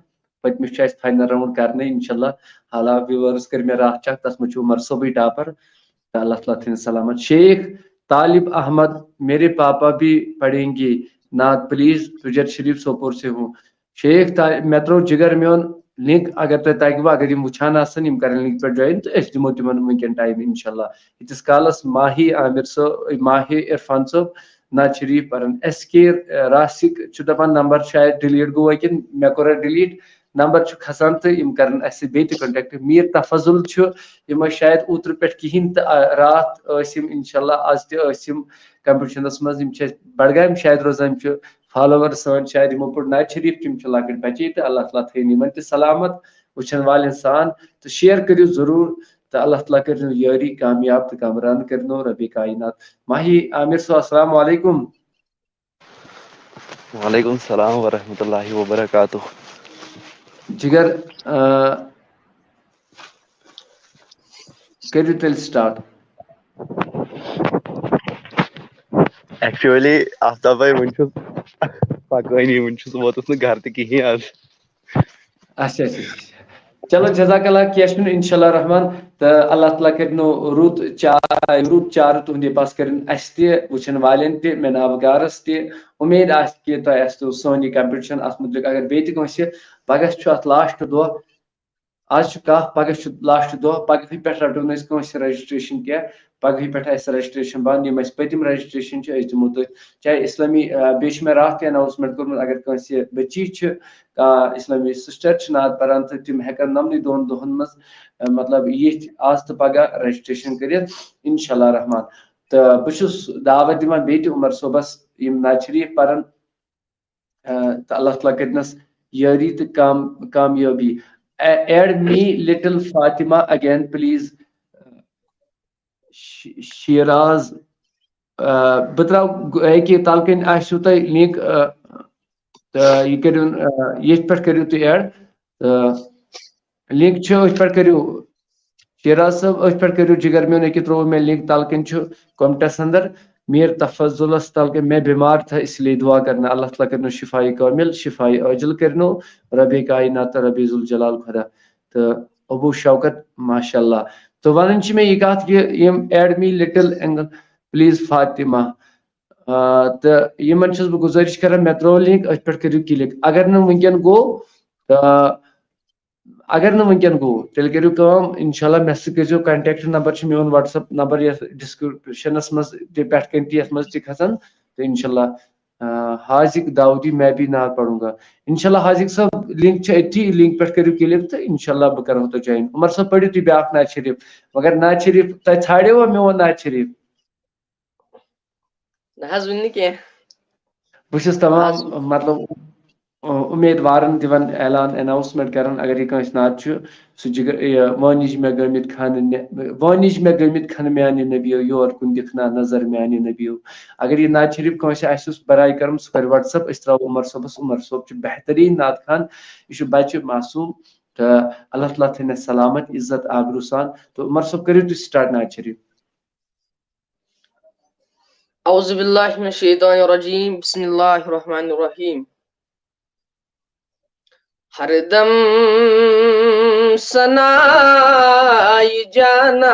پٔتمِس چھُ اَسہِ فاینل راؤنڈ کرنٕے، انشاءاللہ۔ حالانکہ ویورس کٔر مےٚ راتھ چیک، تَتھ منٛز چھُ عمر صٲبٕے ٹاپر۔ تہٕ اللہ تعالیٰ تھٲیِن سلامت۔ شیخ طالب احمد، میرے پاپا بھی پڑھیں گے نعت، پلیز، تجر شریف سوپور سے ہوں۔ شیخ طا-، مےٚ ترٛوو جگر میون لنک، اگر تۄہہِ تَگہِ وۄنۍ، اگر یِم وٕچھان آسن، یِم کرن لنک پٮ۪ٹھ جوائن، تہٕ أسۍ دِمو تِمن وٕنکیٚن ٹایم، انشاءاللہ۔ ییٖتِس کالس ماہی عامر صٲب، ماہی عرفان صٲب نعت شریف پران۔ ایس کے راسک چھُ دپان نمبر شاید ڈیلیٹ گوٚو کِنہٕ مےٚ کوٚر ڈیلیٹ۔ نمبر چھُ کھسان تہٕ یِم کرن اَسہِ سۭتۍ بیٚیہِ تہِ کانٹیکٹ۔ میٖر تفضل چھُ، یِم ٲسۍ شاید اوترٕ پٮ۪ٹھ کِہیٖنۍ تہٕ، آ، راتھ ٲسۍ یِم، انشاءاللہ آز تہِ ٲسۍ یِم کمپٹیشنس منٛز۔ یِم چھِ اَسہِ بڈگامہِ شاید روزان، یِم چھِ فالوور سٲنۍ شاید، یِمو پوٚر نعت شریف، تِم چھِ لۄکٕٹۍ بچے تہٕ اللہ تعالیٰ تھٲیِن یِمن تہِ سلامت، وٕچھن والٮ۪ن سان، تہٕ شیئر کٔرِو ضروٗر۔ تہٕ اللہ تعالیٰ کٔرِنو یٲری کامیاب تہٕ کامران کٔرِنو ربِ کائنات۔ ماہی عامر صٲب، السلام علیکم۔ وعلیکم السلام ورحمۃ اللہ وبرکاتہ۔ جگر، آ، کٔرِو تیٚلہِ سٹارٹ۔ ایکچولی آفتاب بھائی، وُنہِ چھُس پکٲنی، وُنہِ چھُس ووتُس نہٕ گرٕ تہِ کِہیٖنۍ آز۔ اچھا، اچھا، اچھا۔ چلو، جزاک اللہ، کینٛہہ چھُنہٕ، انشاءاللہ الرحمن۔ تہٕ اللہ تعالیٰ کٔرِنو رُت چا-، رُت چارٕ تُہنٛدِ پاس کٔرِن اَسہِ تہِ، وٕچھن والٮ۪ن تہِ، مےٚ ناوگارس تہِ۔ اُمید آسہِ کہِ تۄہہِ آسہِ سون یہِ کمپٹیشن اَتھ مُتعلِق۔ اگر بیٚیہِ تہِ کٲنٛسہِ، پگاہ چھُ اَتھ لاسٹ دۄہ، آز چھُ کاہ، پگاہ چھُ لاسٹ دۄہ، پگہٕے پٮ۪ٹھ رٹو نہٕ أسۍ کٲنٛسہِ رجسٹریشن کینٛہہ۔ پگہٕے پٮ۪ٹھ آسہِ رجسٹریشن بنٛد، یِم اَسہِ پٔتِم رجسٹریشن چھِ، أسۍ دِمو تُہۍ، چاہے اسلٲمی، آ، بیٚیہِ چھُ مےٚ راتھ تہِ اناؤنسمنٹ کوٚرمُت، اگر کٲنٛسہِ بٔچی چھِ، کانٛہہ اسلٲمی سسٹر چھِ نعت پران تہٕ تِم ہٮ۪کن نمنٕے دۄن دۄہن منٛز، آ، مطلب، یِتھ آز تہٕ پگاہ رجسٹریشن کٔرِتھ، انشاءاللہ الرحمن۔ تہٕ بہٕ چھُس دعوت دِوان بیٚیہِ تہِ عمر صٲبس، یِم نعت شریف پرن، آ، تہٕ اللہ تعالیٰ کٔرِنَس یٲری تہٕ کام-، کامیٲبی۔ A-, add me little Fatima again, please. ش-، شیراز، آ، بہٕ ترٛاو گو-، أکہِ تَلہٕ کَنۍ آسِوٕ تۄہہِ لِنک، آ، تہٕ یہِ کٔرِو، آ، ییٚتھۍ پٮ۪ٹھ کٔرِو تُہۍ ایڈ۔ تہٕ لِنک چھِ أتھۍ پٮ۪ٹھ کٔرِو۔ شیراز صٲب، أتھۍ پٮ۪ٹھ کٔرِو جگر میون، أکہِ ترٛوو مےٚ لِنک تَلہٕ کَنۍ چھُ کومنٹَس اندر۔ میٖر تفضلس تَلہٕ کَنۍ، میں بیمار تھا اس لیے دعا کرنا، اللہ تعالیٰ کٔرِنو شفایہِ کامل، شفایہِ عاجل کٔرِنو ربِ کائنات تہٕ ربِ ذوالجلال خۄدا۔ تہٕ ابو شوکت، ماشاء اللہ۔ تہٕ وَنان چھِ مےٚ یہِ کَتھ کہِ یِم add me little angle please Fatima۔ آ، تہٕ یِمن چھُس بہٕ گُزٲرِش کران، مےٚ ترٛوو لِنک، أتھۍ پٮ۪ٹھ کٔرِو کِلِک۔ اگر نہٕ وٕنکیٚن گوٚو، تہٕ اگر نہٕ وٕنکیٚن گوٚو، تیٚلہِ کٔرِو کٲم، انشاءاللہ مےٚ سۭتۍ کٔرۍزیو کانٹیکٹ، نمبر چھُ میون WhatsApp نمبر یَتھ ڈسکرپشنس منٛز تہِ، پٮ۪ٹھ کَنۍ تہِ، یَتھ منٛز تہِ کھسان۔ تہٕ انشاءاللہ، آ، حاذق داؤدی میں بھی نعت پڑھوں گا۔ انشاءاللہ حاذق صٲب، لِنک چھِ أتھی لِنک پٮ۪ٹھ کٔرِو کِلِک تہٕ انشاءاللہ بہٕ کرو تۄہہِ جوائن۔ عمر صٲب، پٔرِو تُہۍ بیٛاکھ نعت شریف، مگر نعت شریف تۄہہِ ژھانڈیوا میون نعت شریف؟ نہ حظ، وُنہِ نہٕ کینٛہہ۔ بہٕ چھُس تمام، مطلب، اُمیدوارن دِوان اعلان، اناؤنسمنٹ کران، اگر یہِ کٲنٛسہِ نعت چھُ، سُہ چھُ گ-، یہِ وٲنِج مےٚ گٔمٕتۍ خانہٕ نے-، وٲنِج مےٚ گٔمٕتۍ خانہٕ میانہِ نبیو، یور کُن دِکھ نا نظر میانہِ نبیو۔ اگر یہِ نعت شریف کٲنٛسہِ آسہِ، یُس برایہِ کرم، سُہ کرِ WhatsApp، أسۍ ترٛاوو عمر صٲبس۔ عمر صٲب چھُ بہتریٖن نعت خوان، یہِ چھُ بچہِ معصوم، تہٕ اللہ تعالیٰ تھٲینس سلامت، عزت، آبروٗ سان۔ تہٕ عمر صٲب، کٔرِو تُہۍ سٹارٹ نعت شریف۔ اعوذ باللہ من الشیطان الرجیم، بسم اللہ الرحمن الرحیم۔ ہر دم ثنائی جانا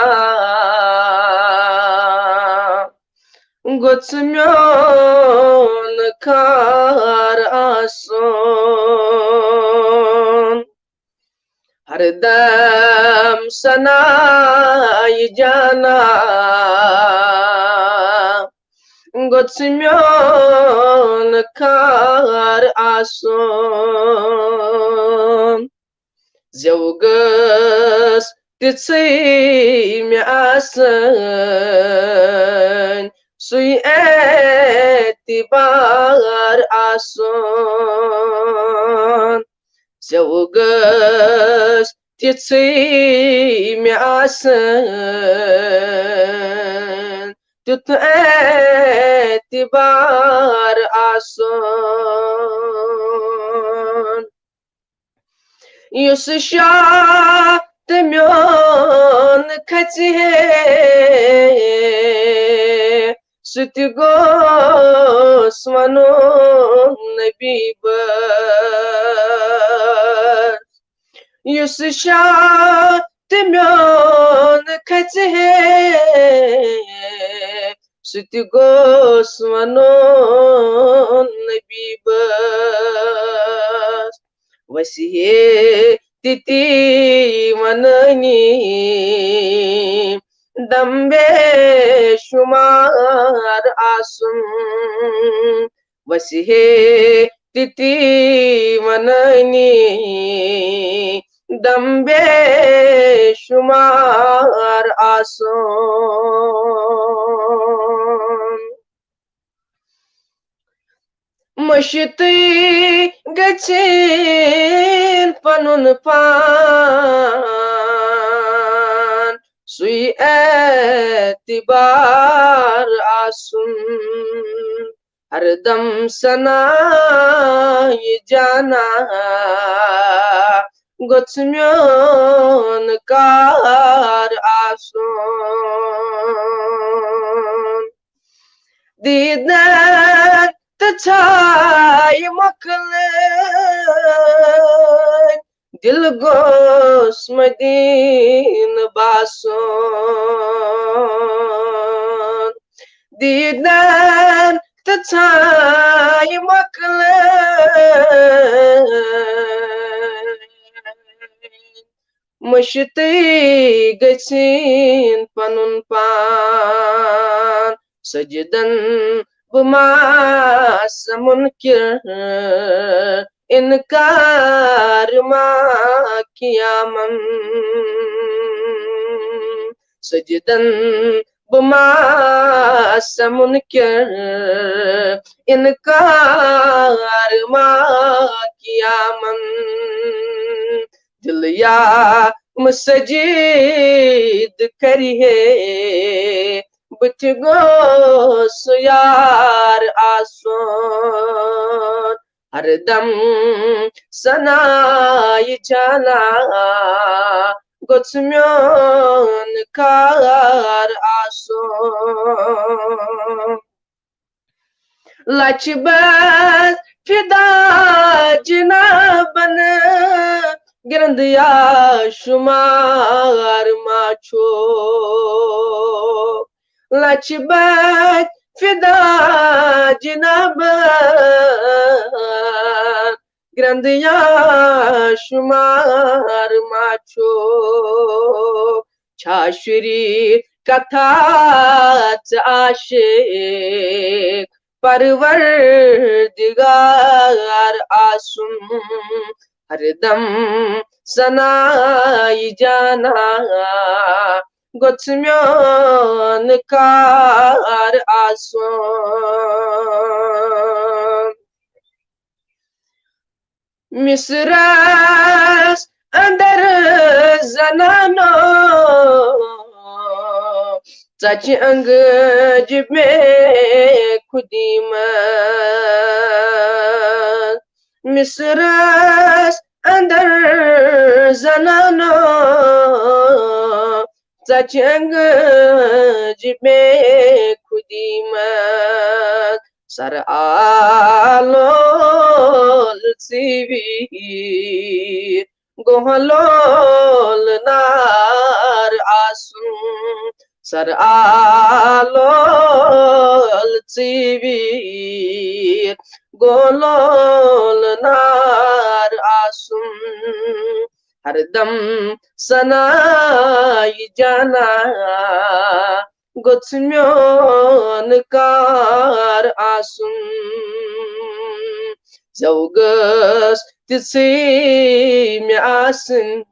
گوٚژھ میون خار آسُن۔ ہر دم ثنائی جانا گوٚژھ میون خار آسُن۔ زٮ۪و گٔژھ تِژھٕے مےٚ آسٕنۍ، سُے اعتبار آسُن۔ زٮ۪و گٔژھ تِژھٕے مےٚ آسٕنۍ، تیُتھ اعتبار آسُن۔ یُس شاہ تہٕ میون کھژِ ہے، سُہ تہِ گوٚژھ وَنُن نبی بہٕ۔ یُس شاہ تہِ میون کھژِ ہے، سُہ تہِ گوٚژھ وَنُن نبی بس۔ وَسہِ ہے تِتی وَنٲنی، دم بے شُمار آسُن۔ وَسہِ ہے تِتی وَنٲنی، دم بے شُمار آسُن۔ مٔشِتٕے گٔژھِن پَنُن پان، سُے اعتبار آسُن۔ ہردم ثنا یہِ جانا، گوٚژھ میون کار آسُن۔ دیٖدن تہٕ ژھایہِ مۄکلٲے، دِل گوٚژھ مدیٖنہٕ باسُن۔ دیٖدن تہٕ ژھایہِ مۄکلٲے، مٔشِتٕے گٔژھِن پَنُن پان۔ سجدن بہٕ ما آسہٕ مُنکِر، اِنکار ما قیامن۔ سجدن بہٕ ما آسہٕ مُنکِر، اِنکار ما قیامن۔ دِل یا مسجد کرِ ہے، بہٕ تہِ گوٚژھ یار آسُن۔ ہردم ثنا یہِ جانا، گوٚژھ میون کار آسُن۔ لچھ بس فدا جنابن، گرند یا شمار ما چھُ۔ لچھ بس فدا جنابن، گرند یا شمار ما چھُ۔ چھا شریک کتھا ژٕ عاشق پروردگار آسُن۔ ہردم ثنا یہِ جانا، گوٚژھ میون کار آسُن۔ مصرس اندر زنانو ژچہِ انگج بے خودی منٛز۔ مصرس اندر زنانو ژچہِ انگج بے خودی منٛز۔ سر آلول ژیٖوی گوٚو لول نار آسُن۔ سر آلول ژیٖوی گوٚو لول نار آسُن۔ ہردم ثنا یہِ جانا، گوٚژھ میون کار آسُن۔ زٮ۪و گٔژھ تِژھٕے مےٚ آسٕنۍ،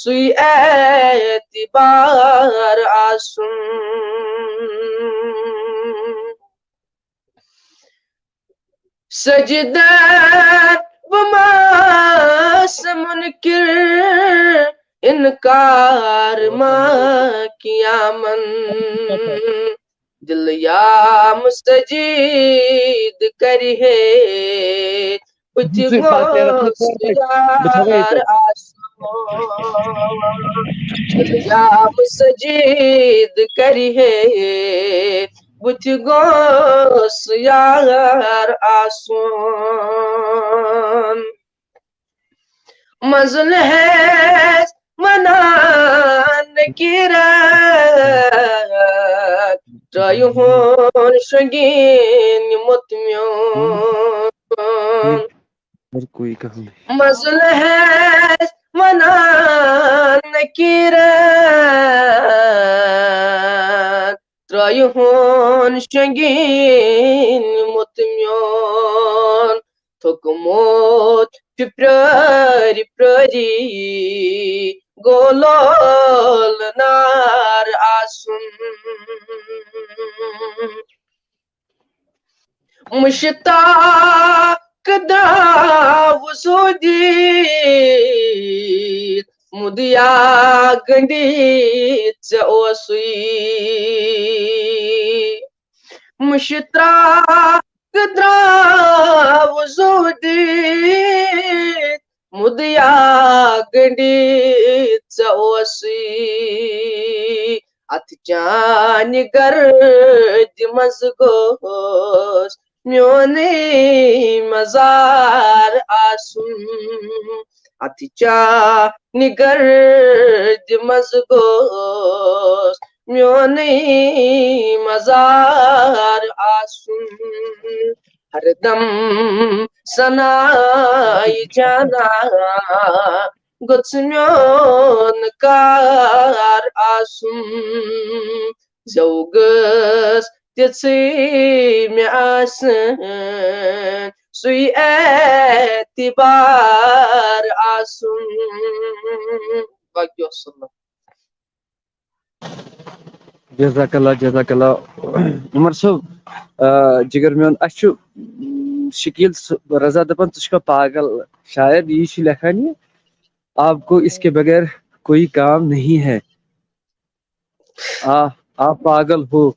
سُے اعتبار آسُن۔ سجدن بہٕ ما آسہٕ مُنکِر، اِنکار ما قیامن۔ دِل یا مسجد کرِ ہے، بہٕ تہِ گوٚژھ یار آسُن۔ دِل یا مسجد کرِ ہے، بہٕ تہِ گوٚژھ یار آسُن۔ مزن ہے ونان نکیرت، ترٛٲیہون شنگین مت میون۔ ہر کوئی کہانی۔ مزن ہے ونان نکیرت، ترٛٲیہون شنگین مت میون۔ تھوٚکمُت چھُ پرٛٲرۍ پرٛٲری گولول نار آسُن۔ مشتاق درٛاو سوٗدِتھ، مُدیا گٔنٛڈِتھ ژےٚ اوسُے۔ مشتاق درٛاو سوٗدِتھ، مُدیا گٔنٛڈِتھ ژےٚ اوسُے۔ اتھ چانہِ گردِ منٛز گوٚژھ میونُے مزار آسُن۔ اتھ چانہِ گردِ منٛز گوٚژھ میونُے مزار آسُن۔ ہردم سنائی جانا گوٚژھ میون کار آسُن۔ زیو گٔژھ تِژھٕے مےٚ آسٕنۍ، سُے اعتبار آسُن۔ باقی وسلم۔ جزاک اللہ، جزاک اللہ۔ عمر صٲب، آ، جگر میون، اَسہِ چھُ شکیل صٲب رضا دپان، ژٕ چھُکھا پاگل؟ شاید یی چھُ لیکھان یہِ، آپ کو اس کے بغیر کوئی کام نہیں ہے۔ آ، آپ پاگل ہو،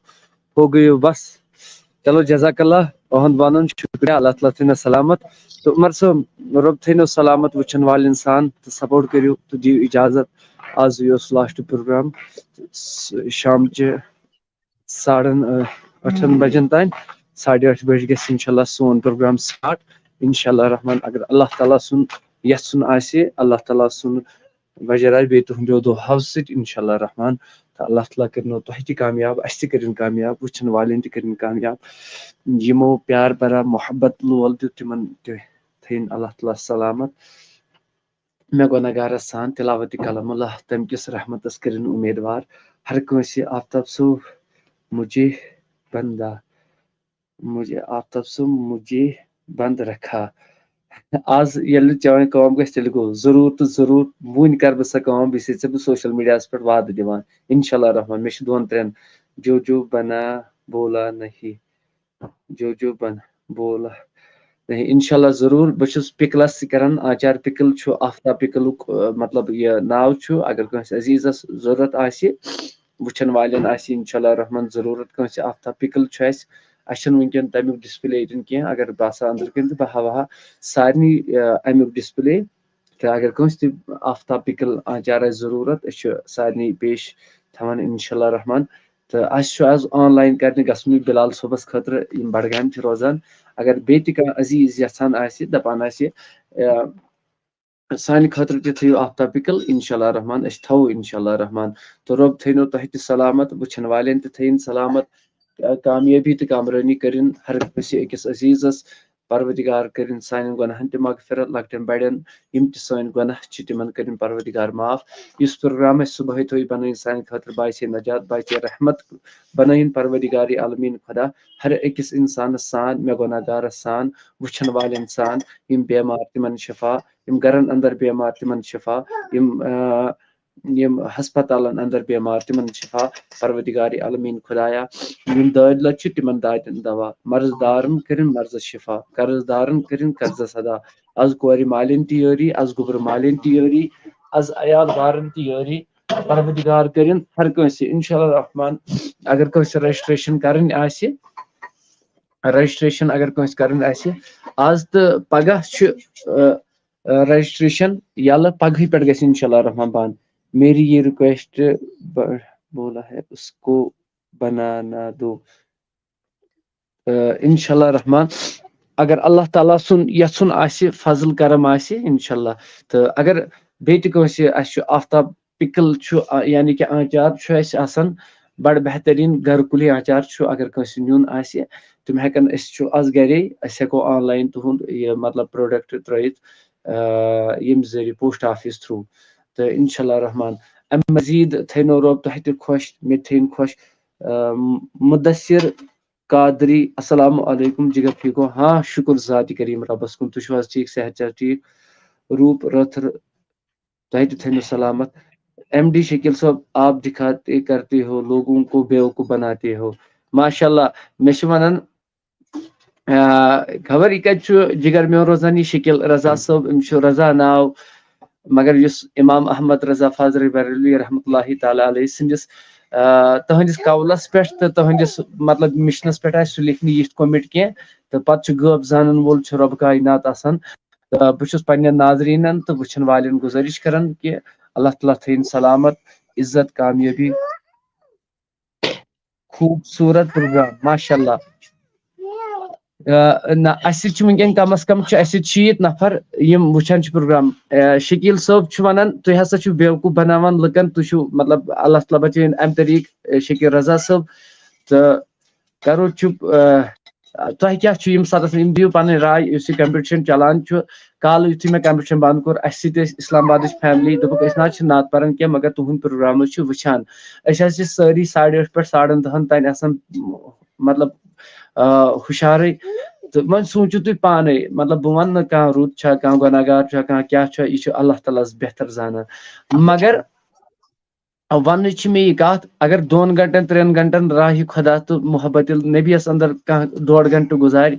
ہو گئے ہو بس۔ چلو، جزاک اللہ، اہُنٛد ونُن شُکریہ، اللہ تعالیٰ تھٲینو سلامت۔ تہٕ عمر صٲب، رۄب تھٲینو سلامت وٕچھن والٮ۪ن سان تہٕ سپورٹ کٔرِو تہٕ دِیِو اجازت۔ آز یہِ اوس لاسٹ پروگرام، س-، شامچہِ ساڑن، ٲ، ٲٹھن بجن تام، ساڑِ ٲٹھِ بجہِ گژھِ انشاءاللہ سون پروگرام سٹارٹ۔ انشاءاللہ رحمان، اگر اللہ تعالیٰ سُنٛد یژھُن آسہِ، اللہ تعالیٰ سُنٛد وجہ آسہِ بیٚیہِ تُہنٛدیو دُعاہو سۭتۍ، انشاءاللہ رحمان۔ تہٕ اللہ تعالیٰ کٔرِنو تۄہہِ تہِ کامیاب، اَسہِ تہِ کٔرِن کامیاب، وٕچھن والٮ۪ن تہِ کٔرِن کامیاب۔ یِمو پیار بھرا محبت لول دیُت، تِمن تہِ تھٲیِن اللہ تعالیٰ سلامت۔ مےٚ گۄناہگارس سان تلاوت کلام اللہ، تمہِ کِس رحمتس کٔرِن اُمیدوار ہر کٲنٛسہِ۔ آفتاب صٲب، مجھے بندہ، مجھے آفتاب صٲب، مجھے بند رکھا۔ آز ییٚلہِ نہٕ چٲنۍ کٲم گژھِ، تیٚلہِ گوٚو۔ ضروٗر تہٕ ضروٗر وُنۍ کرٕ بہٕ سۄ کٲم، یُس ژےٚ بہٕ سوشل میڈیاہس پٮ۪ٹھ وعدٕ دِوان۔ انشاءاللہ رحمان، مےٚ چھِ دۄن ترٛٮ۪ن جو جو بنا بولا نہیں۔ جو جو بن بولا نہیں، انشاءاللہ ضروٗر۔ بہٕ چھُس پِکلَس سۭتۍ کران، آچار پِکل چھُ آفتاب پِکلُک، آ، مطلب، یہِ ناو چھُ۔ اگر کٲنٛسہِ عزیٖزَس ضروٗرت آسہِ، وٕچھن والٮ۪ن آسہِ انشاءاللہ رحمان ضروٗرت کٲنٛسہِ آفتاب پِکل چھُ اَسہِ، اَسہِ چھُنہٕ وٕنکیٚن تَمیُک ڈسپلے ییٚتٮ۪ن کینٛہہ۔ اگر بہٕ آسہٕ ہا أنٛدرٕ کِنۍ تہٕ بہٕ ہاوہا سارنٕے، آ، اَمیُک ڈسپلے۔ تہٕ اگر کٲنٛسہِ تہِ آفتاب پِکل آنچار آسہِ ضروٗرت، أسۍ چھِ سارنٕے پیش تھاوان انشاءاللہ رحمان۔ تہٕ اَسہِ چھُ آز آن لاین کرنہِ گژھُن یہِ بلال صٲبَس خٲطرٕ، یِم بڈگامہِ چھِ روزان۔ اگر بیٚیہِ تہِ کانٛہہ عزیٖز یژھان آسہِ، دپان آسہِ، آ، سانہِ خٲطرٕ تہِ تھٲیِو آفتاب پِکل، انشاءاللہ رحمان، أسۍ تھاوو انشاءاللہ رحمان۔ تہٕ رۄب تھٲینو تۄہہِ تہِ سلامت، وٕچھن والٮ۪ن تہِ تھٲیِن سلامت، آ، کامیٲبی تہٕ کامرٲنی کٔرِن ہر کٲنٛسہِ أکِس عزیٖزس۔ پروردگار کٔرِن سانٮ۪ن گۄناہن تہِ مغفرت، لۄکٹٮ۪ن بڑٮ۪ن، یِم تہِ سٲنۍ گۄناہ چھِ، تِمن کٔرِن پروردگار معاف۔ یُس پروگرام اَسہِ صبحٲے تھٲوۍ بنٲیِن سانہِ خٲطرٕ باعث نجات، باعث رحمت بنٲیِن پروردگار عالمین خدا ہر أکِس انسانس سان، مےٚ گۄناہ گارس سان، وٕچھن والٮ۪ن سان، یِم بٮ۪مار تِمن شفا، یِم گرن اندر بٮ۪مار تِمن شفا، یِم، آ، یِم ہسپتالن اندر بٮ۪مار تِمن شفا، پروردگار عالمین خدایا، یِم دٲدۍ لد چھِ تِمن دادٮ۪ن دوا، مرض دارن کٔرِن مرضس شفا، قرض دارن کٔرِن قرضس ادا۔ از کورِ مالٮ۪ن تہِ یٲری، از گوٚبرٕ مالٮ۪ن تہِ یٲری، از عیال دارن تہِ یٲری، پروردگار کٔرِن ہر کٲنٛسہِ انشاءاللہ رحمان۔ اگر کٲنٛسہِ رجسٹریشن کرٕنۍ آسہِ، رجسٹریشن اگر کٲنٛسہِ کرٕنۍ آسہِ، از تہٕ پگاہ چھُ، آ، آ، رجسٹریشن یلہٕ، پگہٕے پٮ۪ٹھ گژھِ انشاءاللہ رحمان بند۔ میری یہ ریکویسٹ بولا ہے اس کو بنانا دو۔ آ، انشاءاللہ رحمان، اگر اللہ تعالیٰ سُنٛد یَژھُن آسہِ، فضل کرم آسہِ، انشاءاللہ۔ تہٕ اگر بیٚیہِ تہِ کٲنٛسہِ، اَسہِ چھُ آفتاب پِکل چھُ، آ، یعنی کہِ آنٛچار چھُ اَسہِ آسان بڑٕ بہتریٖن گرٕ کُلی آنٛچار چھُ، اگر کٲنٛسہِ نیُن آسہِ، تِم ہٮ۪کن، أسۍ چھُ آز گرے، أسۍ ہٮ۪کو آن لاین تُہُنٛد یہِ مطلب پروڈکٹ ترٲیِتھ، آ، ییٚمہِ ذٔریعہٕ پوسٹ آفس تھرو۔ تہٕ انشاءاللہ رحمان، امہِ مزید تھٲینو رۄب تۄہہِ تہِ خۄش، مےٚ تہِ تھٲیِن خۄش۔ آ، مدثر قادری، السلام علیکم جگر ٹھیک ہو؟ ہاں، شکر ذات کریم ربس کُن، تُہۍ چھِو حظ ٹھیک، صحت چھا ٹھیک؟ روٗپ رتھر، تۄہہِ تہِ تھٲینو سلامت۔ ایم ڈی شکیل صٲب، آپ دکھاتے کرتے ہو لوگوں کو بیوقوف بناتے ہو۔ ماشاءاللہ، مےٚ چھِ ونان، آ، خبر یہِ کتہِ چھُ جگر میون روزان، یہِ شکیل رضا صٲب، أمِس چھُ رضا ناو، مگر یُس امام احمد رضا فاضل بریلوی رحمتہ اللہ تعالیٰ علیہ سٕنٛدِس، آ، تُہنٛدِس قولس پٮ۪ٹھ تہٕ تُہنٛدِس مطلب مشنس پٮ۪ٹھ آسہِ سُہ لیکھنہٕ یِتھ کوٚمنٹ کینٛہہ، تہٕ پتہٕ چھُ غٲب زانن وول چھُ رۄب کاینات آسان۔ تہٕ بہٕ چھُس پننٮ۪ن ناظریٖنن تہٕ وٕچھن والٮ۪ن گُزٲرِش کران کہِ اللہ تعالیٰ تھٲیِن سلامت، عزت، کامیٲبی۔ خوٗبصوٗرت پروگرام، ماشاء اللہ۔ آ، نہ، اَسہِ سۭتۍ چھِ وٕنکٮ۪ن کم از کم چھِ اَسہِ سۭتۍ شیٖتھ نفر یِم وٕچھان چھِ پروگرام۔ آ، شکیٖل صٲب چھُ وَنان، تُہۍ ہسا چھِو بیوقوٗف بناوان لُکن، تُہۍ چھِو، مطلب، اللہ تعالیٰ بچٲیِن اَمہِ طریٖقہٕ، آ، شکیٖل رضا صٲب۔ تہٕ کرو چُپ، آ، تۄہہِ کیٛاہ چھُ ییٚمہِ ساتَس، یِم دِیِو پنٕنۍ راے، یُس یہِ competition چلان چھُ، کالہٕ یُتھُے مےٚ competition بنٛد کوٚر، اَسہِ سۭتۍ ٲسۍ اسلام آبادٕچ family، دوٚپُکھ، "أسۍ نہ حظ چھِ نعت پران کینٛہہ، مگر تُہُنٛد پروگرام حظ چھِ وٕچھان۔" أسۍ حظ چھِ سٲری ساڑِ ٲٹھ پٮ۪ٹھ ساڑَن دَہَن تام آسان، مطلب، آ، ہُشارٕے۔ تہٕ وۄنۍ سوٗنٛچِو تُہۍ پانَے، مطلب، بہٕ وَنہٕ نہٕ کانٛہہ رُت چھا، کانٛہہ گۄناہ گار چھا، کانٛہہ کیٛاہ چھا، یہِ چھُ اللہ تعالیٰ ہَس بہتر زانان۔ مگر وَننٕچ چھِ مےٚ یہِ کَتھ، اگر دۄن گھنٹَن، ترٛٮ۪ن گھنٹَن راہِ خۄدا تہٕ محبت نبیَس اندر کانٛہہ ڈوڈ گھنٹہٕ گُزارِ،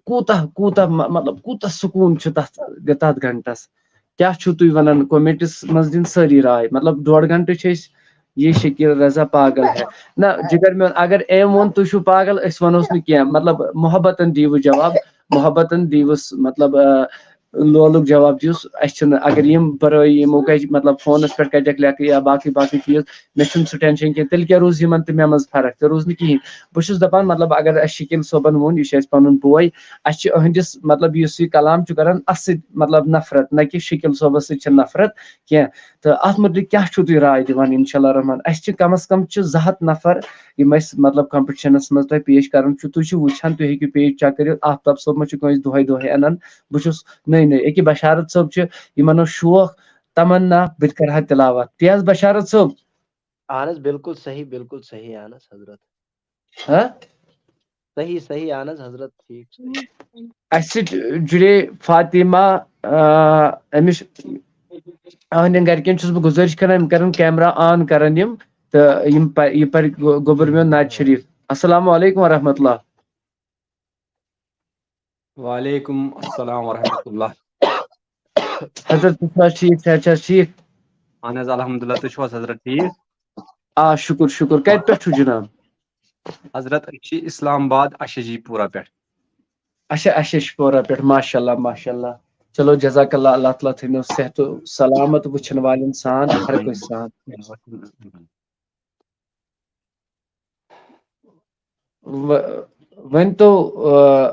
کوٗتاہ، کوٗتاہ، م-، مطلب، کوٗتاہ سکوٗن چھُ تَتھ، تَتھ گھنٹَس؟ کیٛاہ چھُو تُہۍ وَنان؟ comments منٛز دِن سٲری راے۔ مطلب، ڈوڈ گھنٹہٕ چھِ أسۍ، یہِ شکیٖل رضا پاگل ہے۔ نہ، جگر میون، اگر أمۍ ووٚن، "تُہۍ چھِو پاگل"، أسۍ وَنوس نہٕ کینٛہہ۔ مطلب، محبتَن دِیِوُس جواب، محبتَن دِیِوُس، مطلب، آ، لولُک جواب دِیُس۔ اَسہِ چھِنہٕ، اگر یِم بَرٲے یِمو کَتہِ، مطلب، فونَس پٮ۪ٹھ کَتٮ۪کھ لیکھٕ یا باقٕے باقٕے چیٖز، مےٚ چھُنہٕ سُہ tension کینٛہہ، تیٚلہِ کیٛاہ روٗز یِمَن تہٕ مےٚ منٛز فرق؟ تہِ روٗز نہٕ کِہیٖنۍ۔ بہٕ چھُس دَپان، مطلب، اگر اَسہِ شکیٖل صٲبَن ووٚن، یہِ چھُ اَسہِ پَنُن بوے، اَسہِ چھِ أہٕنٛدِس، مطلب، یُس یہِ کلام چھُ کَران، اَتھ سۭتۍ، مطلب، نفرت، نہ کہِ شکیٖل صٲبَس سۭتۍ چھِ نفرت کینٛہہ۔ تہٕ اَتھ مُتعلِق کیٛاہ چھُو تُہۍ راے دِوان؟ انشاءاللہ الرحمن، اَسہِ چھِ کم از کم چھِ زٕ ہَتھ نفر یِم اَسہِ، مطلب، competition منٛز تۄہہِ پیش کَرُن چھُ۔ تُہۍ چھِو وٕچھان، تُہۍ ہیٚکِو page check کٔرِتھ، آفتاب صٲب ما چھُ کٲنٛسہِ دۄہَے دۄہَے اَنان؟ بہٕ چھُس نٔے نٔے، أکیٛاہ بشارت صٲب چھِ، یِمَن اوس شوق، تمنا، بہٕ تہِ کَرٕ ہا تلاوت۔ تی حظ بشارت صٲب؟ اہن حظ، بِلکُل صحیح، بِلکُل صحیح، اہن حظ حضرت۔ ہاں؟ صحیح، صحیح، اہن حظ حضرت، ٹھیٖک چھُ۔ اَسہِ سۭتۍ جُڑے فاطمہ، آ، أمِس، أہٕنٛدٮ۪ن گرِکٮ۪ن چھُس بہٕ گُزٲرِش کران، یِم کرن camera on کرن یِم، تہٕ یِم پہ-، یہِ پرِ گو-، گوٚبُر میون نعت شریف۔ السلام علیکم ورحمۃ اللہ۔ وعلیکم السلام ورحمۃ اللہ۔ حضرت، تُہۍ چھِو حظ ٹھیٖک؟ صحت چھا حظ ٹھیٖک؟ اہن حظ، الحمدللہ، تُہۍ چھِو حظ حضرت ٹھیٖک؟ آ، شُکُر، شُکُر۔ کَتہِ پٮ۪ٹھ چھِو جِناب؟ حضرت، أسۍ چھِ اسلام آباد، اشجی پورہ پٮ۪ٹھ۔ اچھا، اشجی پورہ پٮ۪ٹھ، ماشاء اللہ، ماشاء اللہ۔ چلو، جزاک اللہ، اللہ تعالیٰ تھٲینو صحت و سلامت وٕچھن والٮ۪ن سان، ہر کٲنٛسہِ سان۔ و-، ؤنۍ تو، آ،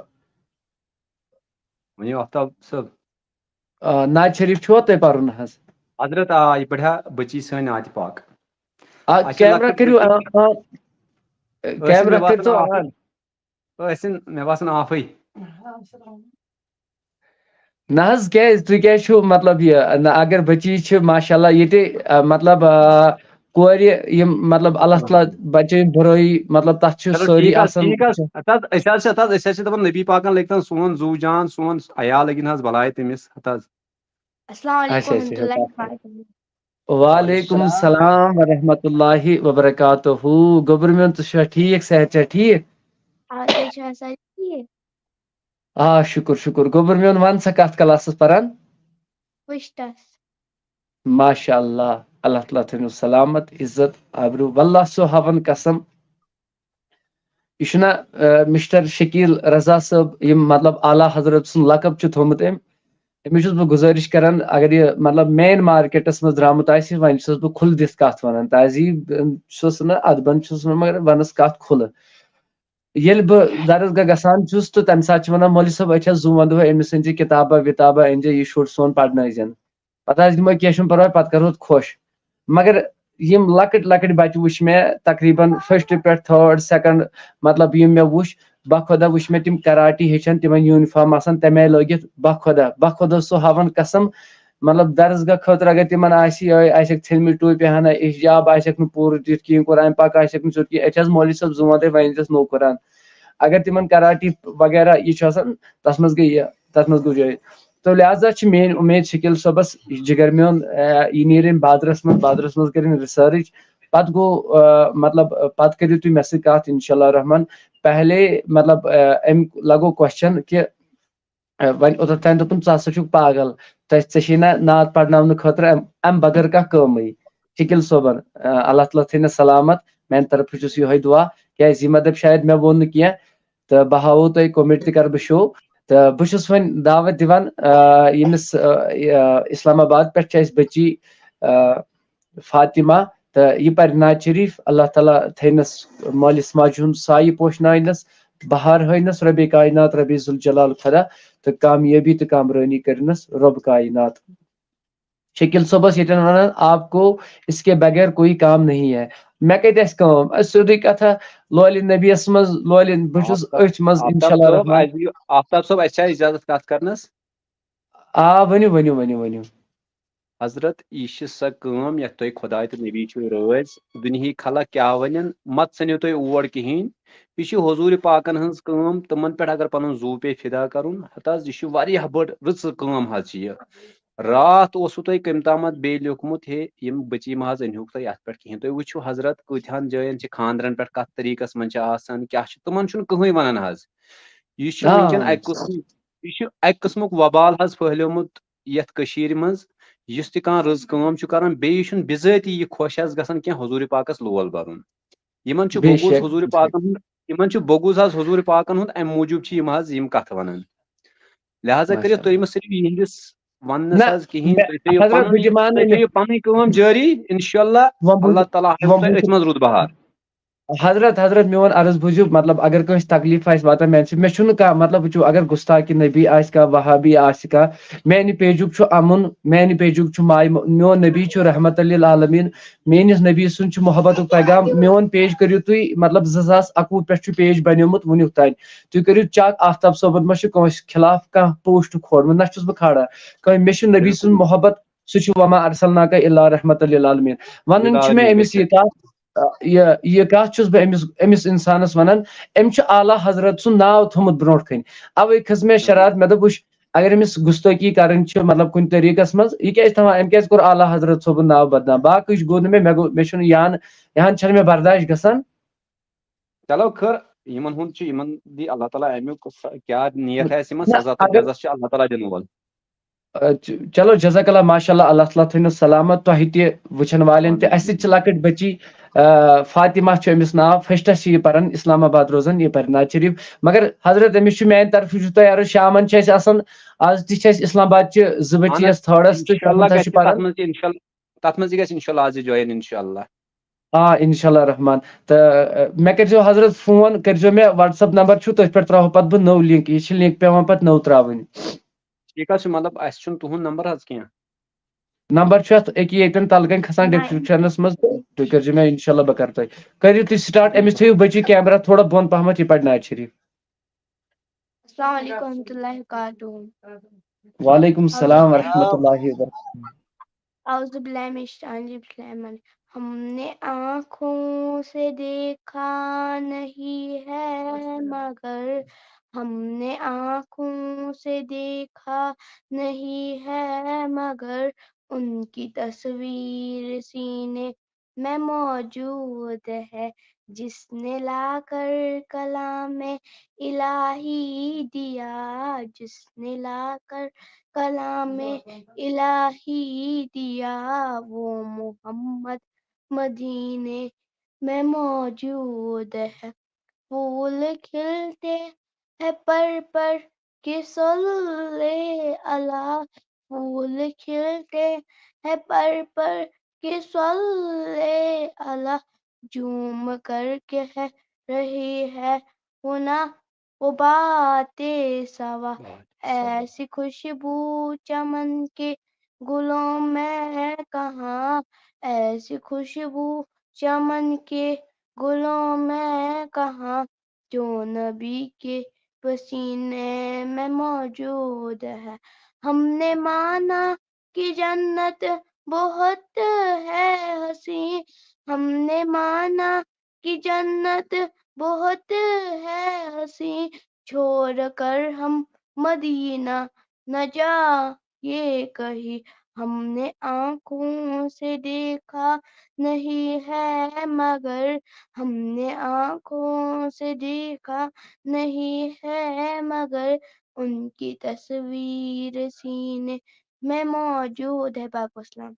ؤنِو آفتاب صٲب۔ آ، نعت شریف چھُوا تۄہہِ پَرُن حظ؟ حضرت، آ، یہِ پَرِ ہا بٔچی سٲنۍ نعت پاک۔ آ، اَسہِ چھِ camera لۄکٕٹ کٔرِو بٔچی۔ آ، آ، أسۍ چھِ camera مےٚ باسان کٔرۍتو آفٕے۔ on۔ أسۍ چھِنہٕ مےٚ باسان آفٕے۔ نہ حظ، کیٛازِ؟ تُہۍ کیٛازِ چھِو، مطلب، یہِ، نہ، اگر بٔچی چھِ، ماشاء اللہ، ییٚتہِ، آ، مطلب، آ، کورِ یِم، مطلب، اللہ تعالیٰ بچٲیِن بُرٲیی، مطلب، تَتھ چھِ چلو، سٲری ٹھیٖک حظ، آسان۔ ٹھیٖک حظ۔ ہَتہٕ حظ، أسۍ حظ چھِ، ہَتہٕ حظ، أسۍ حظ چھِ دَپان، نبی پاکَن لٔگۍ تَن سون زُو جان، سون عیال لٔگِن حظ بَلاے تٔمِس، ہَتہٕ حظ۔ السلام علیکم اچھا، اچھا، ورحمۃ اللہ وبرکاتہ۔ وعلیکم السلام ورحمۃ اللہ وبرکاتہ۔ گوٚبُر میون، ژٕ چھُکھا ٹھیٖک؟ صحت چھا ٹھیٖک؟ آ، تُہۍ چھِوا سٲری ٹھیٖک؟ آ، شُکُر، شُکُر۔ گوٚبُر میون، وَن سا، کَتھ کلاسَس پَران؟ فٔسٹَس۔ ماشاء اللہ، اللہ تعالیٰ تھٲینو سلامت، عزت، آبروٗ۔ واللہ سُہ ہاوَن قسم، یہِ چھُنہ، آ، مسٹر شکیل رضا صٲب، یِم، مطلب، اعلیٰ حضرت سُنٛد لقب چھُ تھوٚومُت أمۍ، أمِس چھُس بہٕ گُزٲرِش کران، اگر یہِ، مطلب، مین مارکیٹس منٛز درٛامُت آسہِ، وۄنۍ چھُس بہٕ کھُلہٕ دِتھ کتھ ونان۔ تازی، آ، چھُس نہٕ ادبن چھُس نہٕ، مگر ونس کتھ کھُلہٕ۔ ییٚلہِ بہٕ درسگاہ گژھان چھُس تہٕ تَمہِ ساتہٕ چھِ وَنان، "مولوی صٲب، أتھۍ حظ زُو وَندٕ ہو أمِس، أنۍ زِ کِتابہ وِتابہ أنۍ زِ، یہِ شُر سون پَرنٲوزٮ۪ن۔" پَتہٕ حظ دِمو، "کینٛہہ چھُنہٕ پَرواے، پَتہٕ کَرو خۄش۔" مگر یِم لۄکٕٹۍ لۄکٕٹۍ بَچہٕ وٕچھ مےٚ تقریٖباً first پٮ۪ٹھ third second، مطلب یِم مےٚ وٕچھ، بخۄدا وٕچھ مےٚ تِم کراٹی ہیٚچھان، تِمَن uniform آسان تَمہِ آیہِ لٲگِتھ، بخۄدا، بخۄدا سُہ ہاوان قسم، مطلب درسگاہ خٲطرٕ اگر تِمَن آسہِ یِہوٚے، آسٮ۪کھ ژھیٚنمٕتۍ ٹوپہِ ہنا، حجاب آسٮ۪کھ نہٕ پوٗرٕ دِتھ کِہیٖنۍ، قرآن پاک آسٮ۪کھ نہٕ سیوٚد کِہیٖنۍ، اَتہِ حظ مولوی صٲب زٕ وَندَے وۄنۍ دِژ نوٚو قرآن۔ اگر تِمَن کراٹی وغیرہ یہِ چھُ آسان، تَتھ منٛز گٔے یہِ، تَتھ منٛز گوٚو جٲیِز۔ تو لہذا چھِ میٲنۍ اُمید شکیل صٲبَس، یہِ جِگر میون، آ، یہِ نیرِ أمۍ بازرَس منٛز، بازرَس منٛز کٔرِن research۔ پَتہٕ گوٚو، آ، مطلب، آ، پَتہٕ کٔرِو تُہۍ مےٚ سۭتۍ کَتھ، اِنشاء اللہ الرحمن۔ پہلے، مطلب، آ، أمۍ لَگوو question کہِ، آ، وۄنۍ اوٚتَتھ تام دوٚپُن، "ژٕ ہسا چھُکھ پاگل، تۄہہِ، ژےٚ چھے نہ نعت پَرناونہٕ خٲطرٕ اَمہِ، اَمہِ بغٲر کانٛہہ کٲمٕے۔" شکیل صٲبَن، آ، اللہ تعالیٰ تھٲینَس سلامت، میٛانہِ طرفہٕ چھُس یِہوٚے دُعا، کیٛازِ یہِ مےٚ دَپہِ شاید مےٚ ووٚن نہٕ کینٛہہ، تہٕ بہٕ ہاوو تۄہہِ comment تہِ کَرٕ بہٕ show۔ تہٕ بہٕ چھُس وۄنۍ دعوت دِوان، آ، ییٚمِس، آ، یہِ، آ، اسلام آباد پٮ۪ٹھ چھِ اَسہِ بٔچی، آ، فاطمہ، تہٕ یہِ پَرِ نعت شریٖف۔ اللہ تعالیٰ تھٲینَس مٲلِس ماجہِ ہُنٛد سایہِ پوشناونَس، بہار ہٲینَس رۄبِ کائنات، رۄبِ ذوالجلال خۄدا، تہٕ کامیٲبی تہٕ کامرٲنی کٔرِنَس رۄب کائنات۔ شکیل صٲبَس ییٚتٮ۪ن وَنان، "آپ کو اس کے بغیر کوئی کام نہیں ہے۔" مےٚ کَتہِ آسہِ کٲم؟ اَسہِ سیوٚدُے کَتھا، لولہِ نبیَس منٛز، لولہِ، بہٕ چھُس آفتاب، أتھۍ منٛز، آفتاب اِنشاء اللہ صٲب، الرحمن۔ اَسہِ دِیِو، آفتاب صٲب، اَسہِ چھا اِجازت کَتھ کَرنَس؟ آ، ؤنِو، ؤنِو، ؤنِو، ؤنِو۔ حضرت، یہِ چھِ سۄ کٲم یَتھ تۄہہِ خۄداے تہٕ نبی چھِو رٲضۍ۔ دُنیہٕکۍ خلق کیٛاہ وَنَن، مَت ژھٕنِو تُہۍ اور کِہیٖنۍ۔ یہِ چھِ حضوٗرِ پاکَن ہٕنٛز کٲم، تِمَن پٮ۪ٹھ اگر پَنُن زُو پیٚیہِ فِدا کَرُن، ہَتہٕ حظ، یہِ چھِ واریاہ بٔڑ رٕژ کٲم حظ چھِ یہِ۔ راتھ اوسوٕ تۄہہِ کٔمۍ تامَتھ بیٚیہِ لیوٗکھمُت، ہے، یِم بٔچی مہٕ حظ أنۍہوٗکھ تُہۍ یَتھ پٮ۪ٹھ کِہیٖنۍ۔ تُہۍ وٕچھِو حضرت، کۭتِہَن جایَن چھِ خانٛدرَن پٮ۪ٹھ کَتھ طریٖقَس منٛز چھِ آسان، کیٛاہ چھِ، تِمَن چھُنہٕ کٕہٕنۍ وَنان حظ۔ یہِ چھُ آ۔ وٕنکٮ۪ن اَکہِ قٕسمُک، یہِ چھُ اَکہِ قٕسمُک وبال حظ پھٔہلیومُت یَتھ کٔشیٖرِ منٛز، یُس تہِ کانٛہہ رٕژ کٲم چھُ کَران، بیٚیہِ چھُنہٕ بِذٲتی یہِ خۄش حظ گژھان کینٛہہ حضوٗرِ پاکَس لول بَرُن۔ یِمَن چھُ بے بوٚگُز شک، حضوٗرِ بے شک۔ پاکَن ہُنٛد، یِمَن چھُ بوٚگُز حظ حضوٗرِ پاکَن ہُنٛد، اَمہِ موٗجوٗب چھِ یِم حظ یِم کَتھٕ وَنان۔ لہذا کٔرِو ماشاء تُہۍ اللہ۔ مہٕ صرف یِہِنٛدِس وَننَس نہ، حظ کِہیٖنۍ، مےٚ، تُہۍ تھٲیِو حضرت، پَنُن بہٕ یہِ، دِمہٕ ہا نہٕ تُہۍ مےٚ تھٲیِو پَنٕنۍ کٲم جٲری، اِنشاءاللہ، وۄنۍ بہٕ، اللہ تعالیٰ ہاوِ وۄنۍ تۄہہِ بہٕ أتھۍ منٛز رُت بہار۔ حضرت، حضرت، میون عرض بوٗزِو، مطلب، اگر کٲنٛسہِ تکلیٖف آسہِ واتان، میٛانہِ سۭتۍ، مےٚ چھُنہٕ کانٛہہ، مطلب، وٕچھِو، اگر گُستاخی نبی آسہِ کانٛہہ، وہابی آسہِ کانٛہہ، میٛانہِ پیجُک چھُ اَمُن، میٛانہِ پیجُک چھُ ماے، میون نبی چھُ رحمت للعالمین، میٛٲنِس نبی سُنٛد چھُ محبتُک پیغام، میون پیج کٔرِو تُہۍ، مطلب، زٕ ساس اَکوُہ پٮ۪ٹھ چھُ پیج بنیومُت وٕنیُک تام، تُہۍ کٔرِو check، آفتاب صٲبَن ما چھُ کٲنٛسہِ خلاف کانٛہہ post کھولمُت، نہ چھُس بہٕ کھالان کٲنٛسہِ، مےٚ چھُ نبی سُنٛد بِلکُل۔ محبت، سُہ چھُ وما ارسلناک الا رحمت للعالمین۔ وَنان چھُ مےٚ للعالمین، أمِس بے شک۔ یہِ کَتھ، آ، یہِ، یہِ کَتھ چھُس بہٕ أمِس، أمِس اِنسانَس وَنان، أمۍ چھُ اعلیٰ حضرت سُنٛد ناو تھوٚمُت برونٛٹھ کَنہِ۔ اَوَے کھٔژ مےٚ شرارت، مےٚ دوٚپ، وٕچھ، اگر أمِس گُستٲخی کَرٕنۍ چھِ، مطلب، کُنہِ طریٖقَس منٛز، یہِ کیٛازِ تھاوان، أمۍ کیٛازِ کوٚر اعلیٰ حضرت صٲبُن ناو بدنام؟ باقٕے چھُ گوٚو نہٕ مےٚ، مےٚ گوٚو، مےٚ چھُنہٕ یہِ ہن، یہِ ہن چھَنہٕ مےٚ برداش گژھان۔ چلو خٲر، یِمَن ہُنٛد چھُ، یِمَن دی اللہ تعالیٰ اَمیُک سَ-، کیٛاہ نیت آسہِ یِمَن، نہ، سزا تہٕ اگر جزا چھِ اللہ تعالیٰ دِنہٕ وول۔ آ، چ-، چلو، جزاک اللہ، ماشاء اللہ، اللہ تعالیٰ تھٲینو سلامت تۄہہِ تہِ، وٕچھن والٮ۪ن تہِ۔ آمین۔ اَسہِ سۭتۍ چھِ لۄکٕٹ بٔچی، آ، فاطمہ چھُ أمِس ناو، first چھِ یہِ پران، اسلام آباد روزان، یہِ پرِ نعت شریٖف۔ مگر حضرت، أمِس چھُ میانہِ طرفہٕ چھُ تۄہہِ عرض، شامن چھِ اَسہِ آسان، آز تہِ چھِ اَسہِ اسلام آباد چہِ زٕ بٔچی اہن حظ، یَس تھٲڈَس تہٕ انشاءاللہ تِمن تہِ چھِ گژھِ پران۔ تَتھ منٛز تہِ انشاءاللہ، تَتھ منٛز تہِ گژھِ انشاءاللہ آز join انشاءاللہ۔ آ، انشاءاللہ رحمان۔ تہٕ، آ، مےٚ کٔرۍزیو حضرت فون، کٔرۍزیو مےٚ، WhatsApp number چھُ، تٔتھۍ پٮ۪ٹھ ترٛاوہو پتہٕ بہٕ نٔو link، یہِ چھِ link پٮ۪وان پتہٕ نٔو ترٛاوٕنۍ۔ ٹھیٖک حظ چھُ، مطلب، اَسہِ چھُنہٕ تُہُنٛد number حظ کینٛہہ۔ Number چھُ اَتھ أکی ییٚتٮ۪ن تَلہٕ کَنہِ کھسان descriptionس منٛز، تہٕ تُہۍ کٔرۍزیو مےٚ، اِنشاءاللہ بہٕ کَرٕ تۄہہِ۔ کٔرِو تُہۍ start، أمِس تھٲیِو بٔچی camera تھوڑا بۄن پَہمَتھ، یہِ پَرِ نعت شریٖف۔ السلام علیکم ورحمۃ اللہ وبرکاتہ۔ وعلیکم السلام ورحمۃ اللہ وبرکاتہ۔ اعوذ باللہ من الشیطان الرجیم، بسم اللہ الرحمن الرحیم۔ ہم نے آنکھوں سے دیکھا نہیں ہے مگر، ہم نے آنکھوں سے دیکھا نہیں ہے مگر، ان کی تصویر سینے میں موجود ہے۔ جس نے لا کر کلام الٰہی دیا، جس نے لا کر کلام الٰہی دیا، وہ محمد مدینے میں موجود ہے۔ پھول کھلتے ہیں پر پر کہ صلی علیہ، پھول کھلتے ہیں پر پر کہ صلی علیہ، جھوم کر کہہ رہی ہے ہونا، وہ باتیں سوا۔ ایسی خوشبو چمن کے گلوں میں کہاں، ایسی خوشبو چمن کے گلوں میں کہاں، جو نبی کے پسینے میں موجود ہے۔ ہم نے مانا کہ جنت بہت ہے حسین، ہم نے مانا کہ جنت بہت ہے حسین، چھوڑ کر ہم مدینہ نہ جا یہ کہیں۔ ہم نے آنکھوں سے دیکھا نہیں ہے مگر، ہم نے آنکھوں سے دیکھا نہیں ہے مگر، ان کی تصویر سینے میں موجود ہے۔ باقی وسلام۔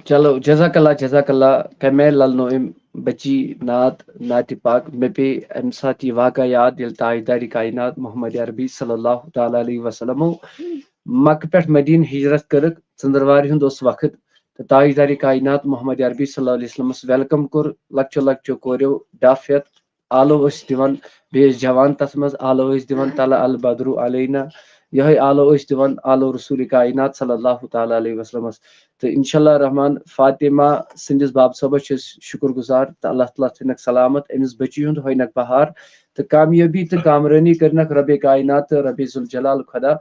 چلو، جزاک اللہ، جزاک اللہ۔ کمے للنو ام بچی نعت، نعت پاک۔ مےٚ پیٚیہِ اَمہِ ساتہٕ یہِ واقعہ یاد، ییٚلہِ تاجدارِ کائنات محمد عربی صلی اللہ تعالیٰ علیہ وسلمو مکہٕ پٮ۪ٹھ مدیٖنہٕ ہجرت کٔرٕکھ، ژٔنٛدٕروارِ ہُنٛد اوس وقت، تہٕ تاجدارِ کائنات محمد عربی صلی اللہ علیہ وسلمس welcome کوٚر لۄکچو لۄکچو کوریو ڈف ہٮ۪تھ، آلو ٲسۍ دِوان، بیٚیہِ ٲسۍ جوان تتھ منٛز آلو ٲسۍ دِوان، طلع البدر علینا، یِہوٚے آلو ٲسۍ دِوان آلو رسول کائنات صلی اللہ تعالیٰ علیہ وسلمس۔ تہٕ انشاء اللہ الرحمن، فاطمہ سٕنٛدِس باب صٲبس چھِ أسۍ شُکر گُزار، تہٕ اللہ تعالیٰ تھٲینکھ سلامت، أمِس بچی ہُنٛد ہٲینکھ بہار، تہٕ کامیٲبی تہٕ کامرٲنی کٔرنکھ رب کائنات تہٕ رب ذوالجلال خۄدا۔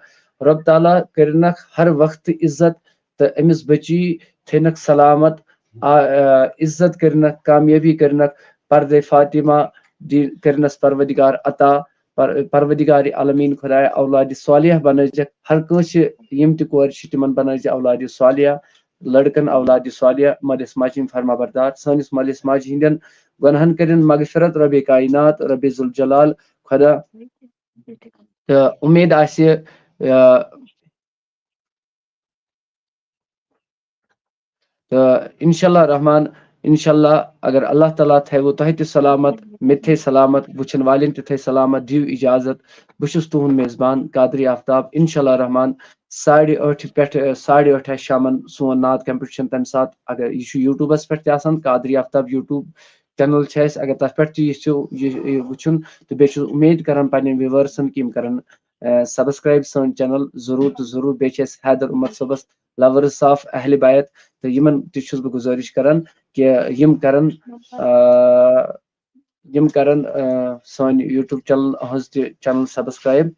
رب تعالیٰ کٔرنکھ ہر وقتہٕ عزت، تہٕ أمِس بچی تھٲینکھ سلامت، آ، آ، عزت کٔرنکھ، کامیٲبی کٔرنکھ، پردے فاطمہ دی کٔرنس پروردگار عطا، پر-، پروردگار عالمین خدایا اولاد صالحہ بنٲوزٮ۪کھ، ہر کٲنٛسہِ یِم تہِ کورِ چھِ تِمن بنٲوزِ اولاد صالحہ، لڑکن اولاد صالحہ، مٲلِس ماجہِ ہٕنٛدۍ فرما بردار، سٲنِس مٲلِس ماجہِ ہٕنٛدٮ۪ن گۄنہن کٔرِن مغفرت رب کائنات رب ذوالجلال خدا۔ تہٕ اُمید آسہِ، آ، تہٕ انشاء اللہ الرحمن، انشاء اللہ اگر اللہ تعالیٰ تھٲوٕ تۄہہِ تہِ سلامت، مےٚ تہِ تھٲے سلامت، وٕچھن والٮ۪ن تہِ تھٲے سلامت، دِیِو اجازت۔ بہٕ چھُس تُہُنٛد میزبان قادری آفتاب۔ انشاء اللہ الرحمن، ساڑِ ٲٹھِ پٮ۪ٹھ، اَ، ساڑِ ٲٹھِ آسہِ شامن سون نعت competition۔ تَمہِ ساتہٕ اگر یہِ چھُ YouTubeس پٮ۪ٹھ تہِ آسان، قادری آفتاب YouTube channel چھُ اَسہِ، اگر تَتھ پٮ۪ٹھ تہِ یژھِو یہِ، یہِ وٕچھُن، تہٕ بیٚیہِ چھُس اُمید کران پننٮ۪ن viewersن کہِ یِم کرن، اَ، subscribe سٲنۍ channel ضروٗر تہٕ ضروٗر۔ بیٚیہِ چھِ اَسہِ حیدر عمر صٲبس لورٕ صاف اہلِ بیت، تہٕ یِمن تہِ چھُس بہٕ گُزٲرِش کران کہِ یِم کرن، آ، یِم کرن، آ، سٲنۍ YouTube channel، أہنٛز تہِ channel subscribe۔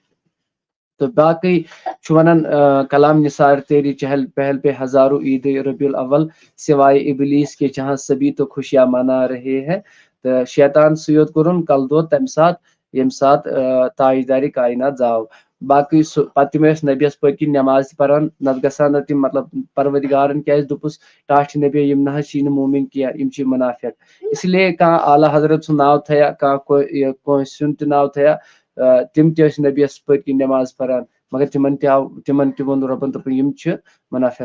تہٕ باقٕے چھُ ونان، آ، کلام نثار تیری چہل پہل پہ ہزاروں عید ربیع الاول، سوائے ابلیس کے جہاں سبھی تو خوشیاں منا رہے ہیں۔ تہٕ شیطان سٕے یوت کوٚرُن کلہٕ دود تمہِ ساتہٕ، ییٚمہِ ساتہٕ، آ، تاجدارِ کائنات زاو۔ باقٕے سُہ، پتہٕ تِم ٲسۍ نبیَس پٔتۍ کِنۍ نٮ۪ماز تہِ پران، نتہٕ گژھان نہٕ تِم، مطلب، پروردگارن کیازِ دوٚپُس، ٹاٹھۍ نبی، یِم نہ حظ چھِ نہٕ مومن کینٛہہ، یِم چھِ منافق۔ اس لیے کانٛہہ اعلیٰ حضرت سُنٛد ناو تھیا، کانٛہہ کو-، یہِ کٲنٛسہِ ہُنٛد تہِ ناو تھیا، آ، تِم تہِ ٲسۍ نبیَس پٔتۍ کِنۍ نٮ۪ماز پران، مگر تِمن تہِ آو، تِمن تہِ ووٚن رۄبن، دوٚپُن، یِم چھِ منافق۔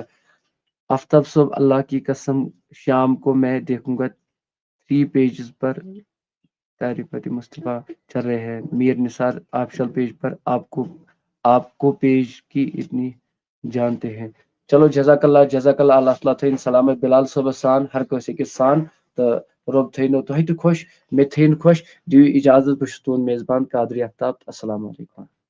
آفتاب صٲب، اللہ کی قسم، شام کو میں دیکھوں گا تھری پیجز پر تعریفات مصطفیٰ چل رہے ہیں، میر نثار آفیشل پیج پر آپ کو، آپ کو پیج کی اتنی جانتے ہیں۔ چلو، جزاک اللہ، جزاک اللہ، اللہ تعالیٰ تھٲیِن سلامت بلال صٲبس سان، ہر کٲنٛسہِ أکِس سان، تہٕ رۄب تھٲینو تۄہہِ تہِ خۄش، مےٚ تھٲیِن خۄش۔ دِیِو اجازت، بہٕ چھُس تُہُنٛد میزبان قادری آفتاب۔ السلام علیکم۔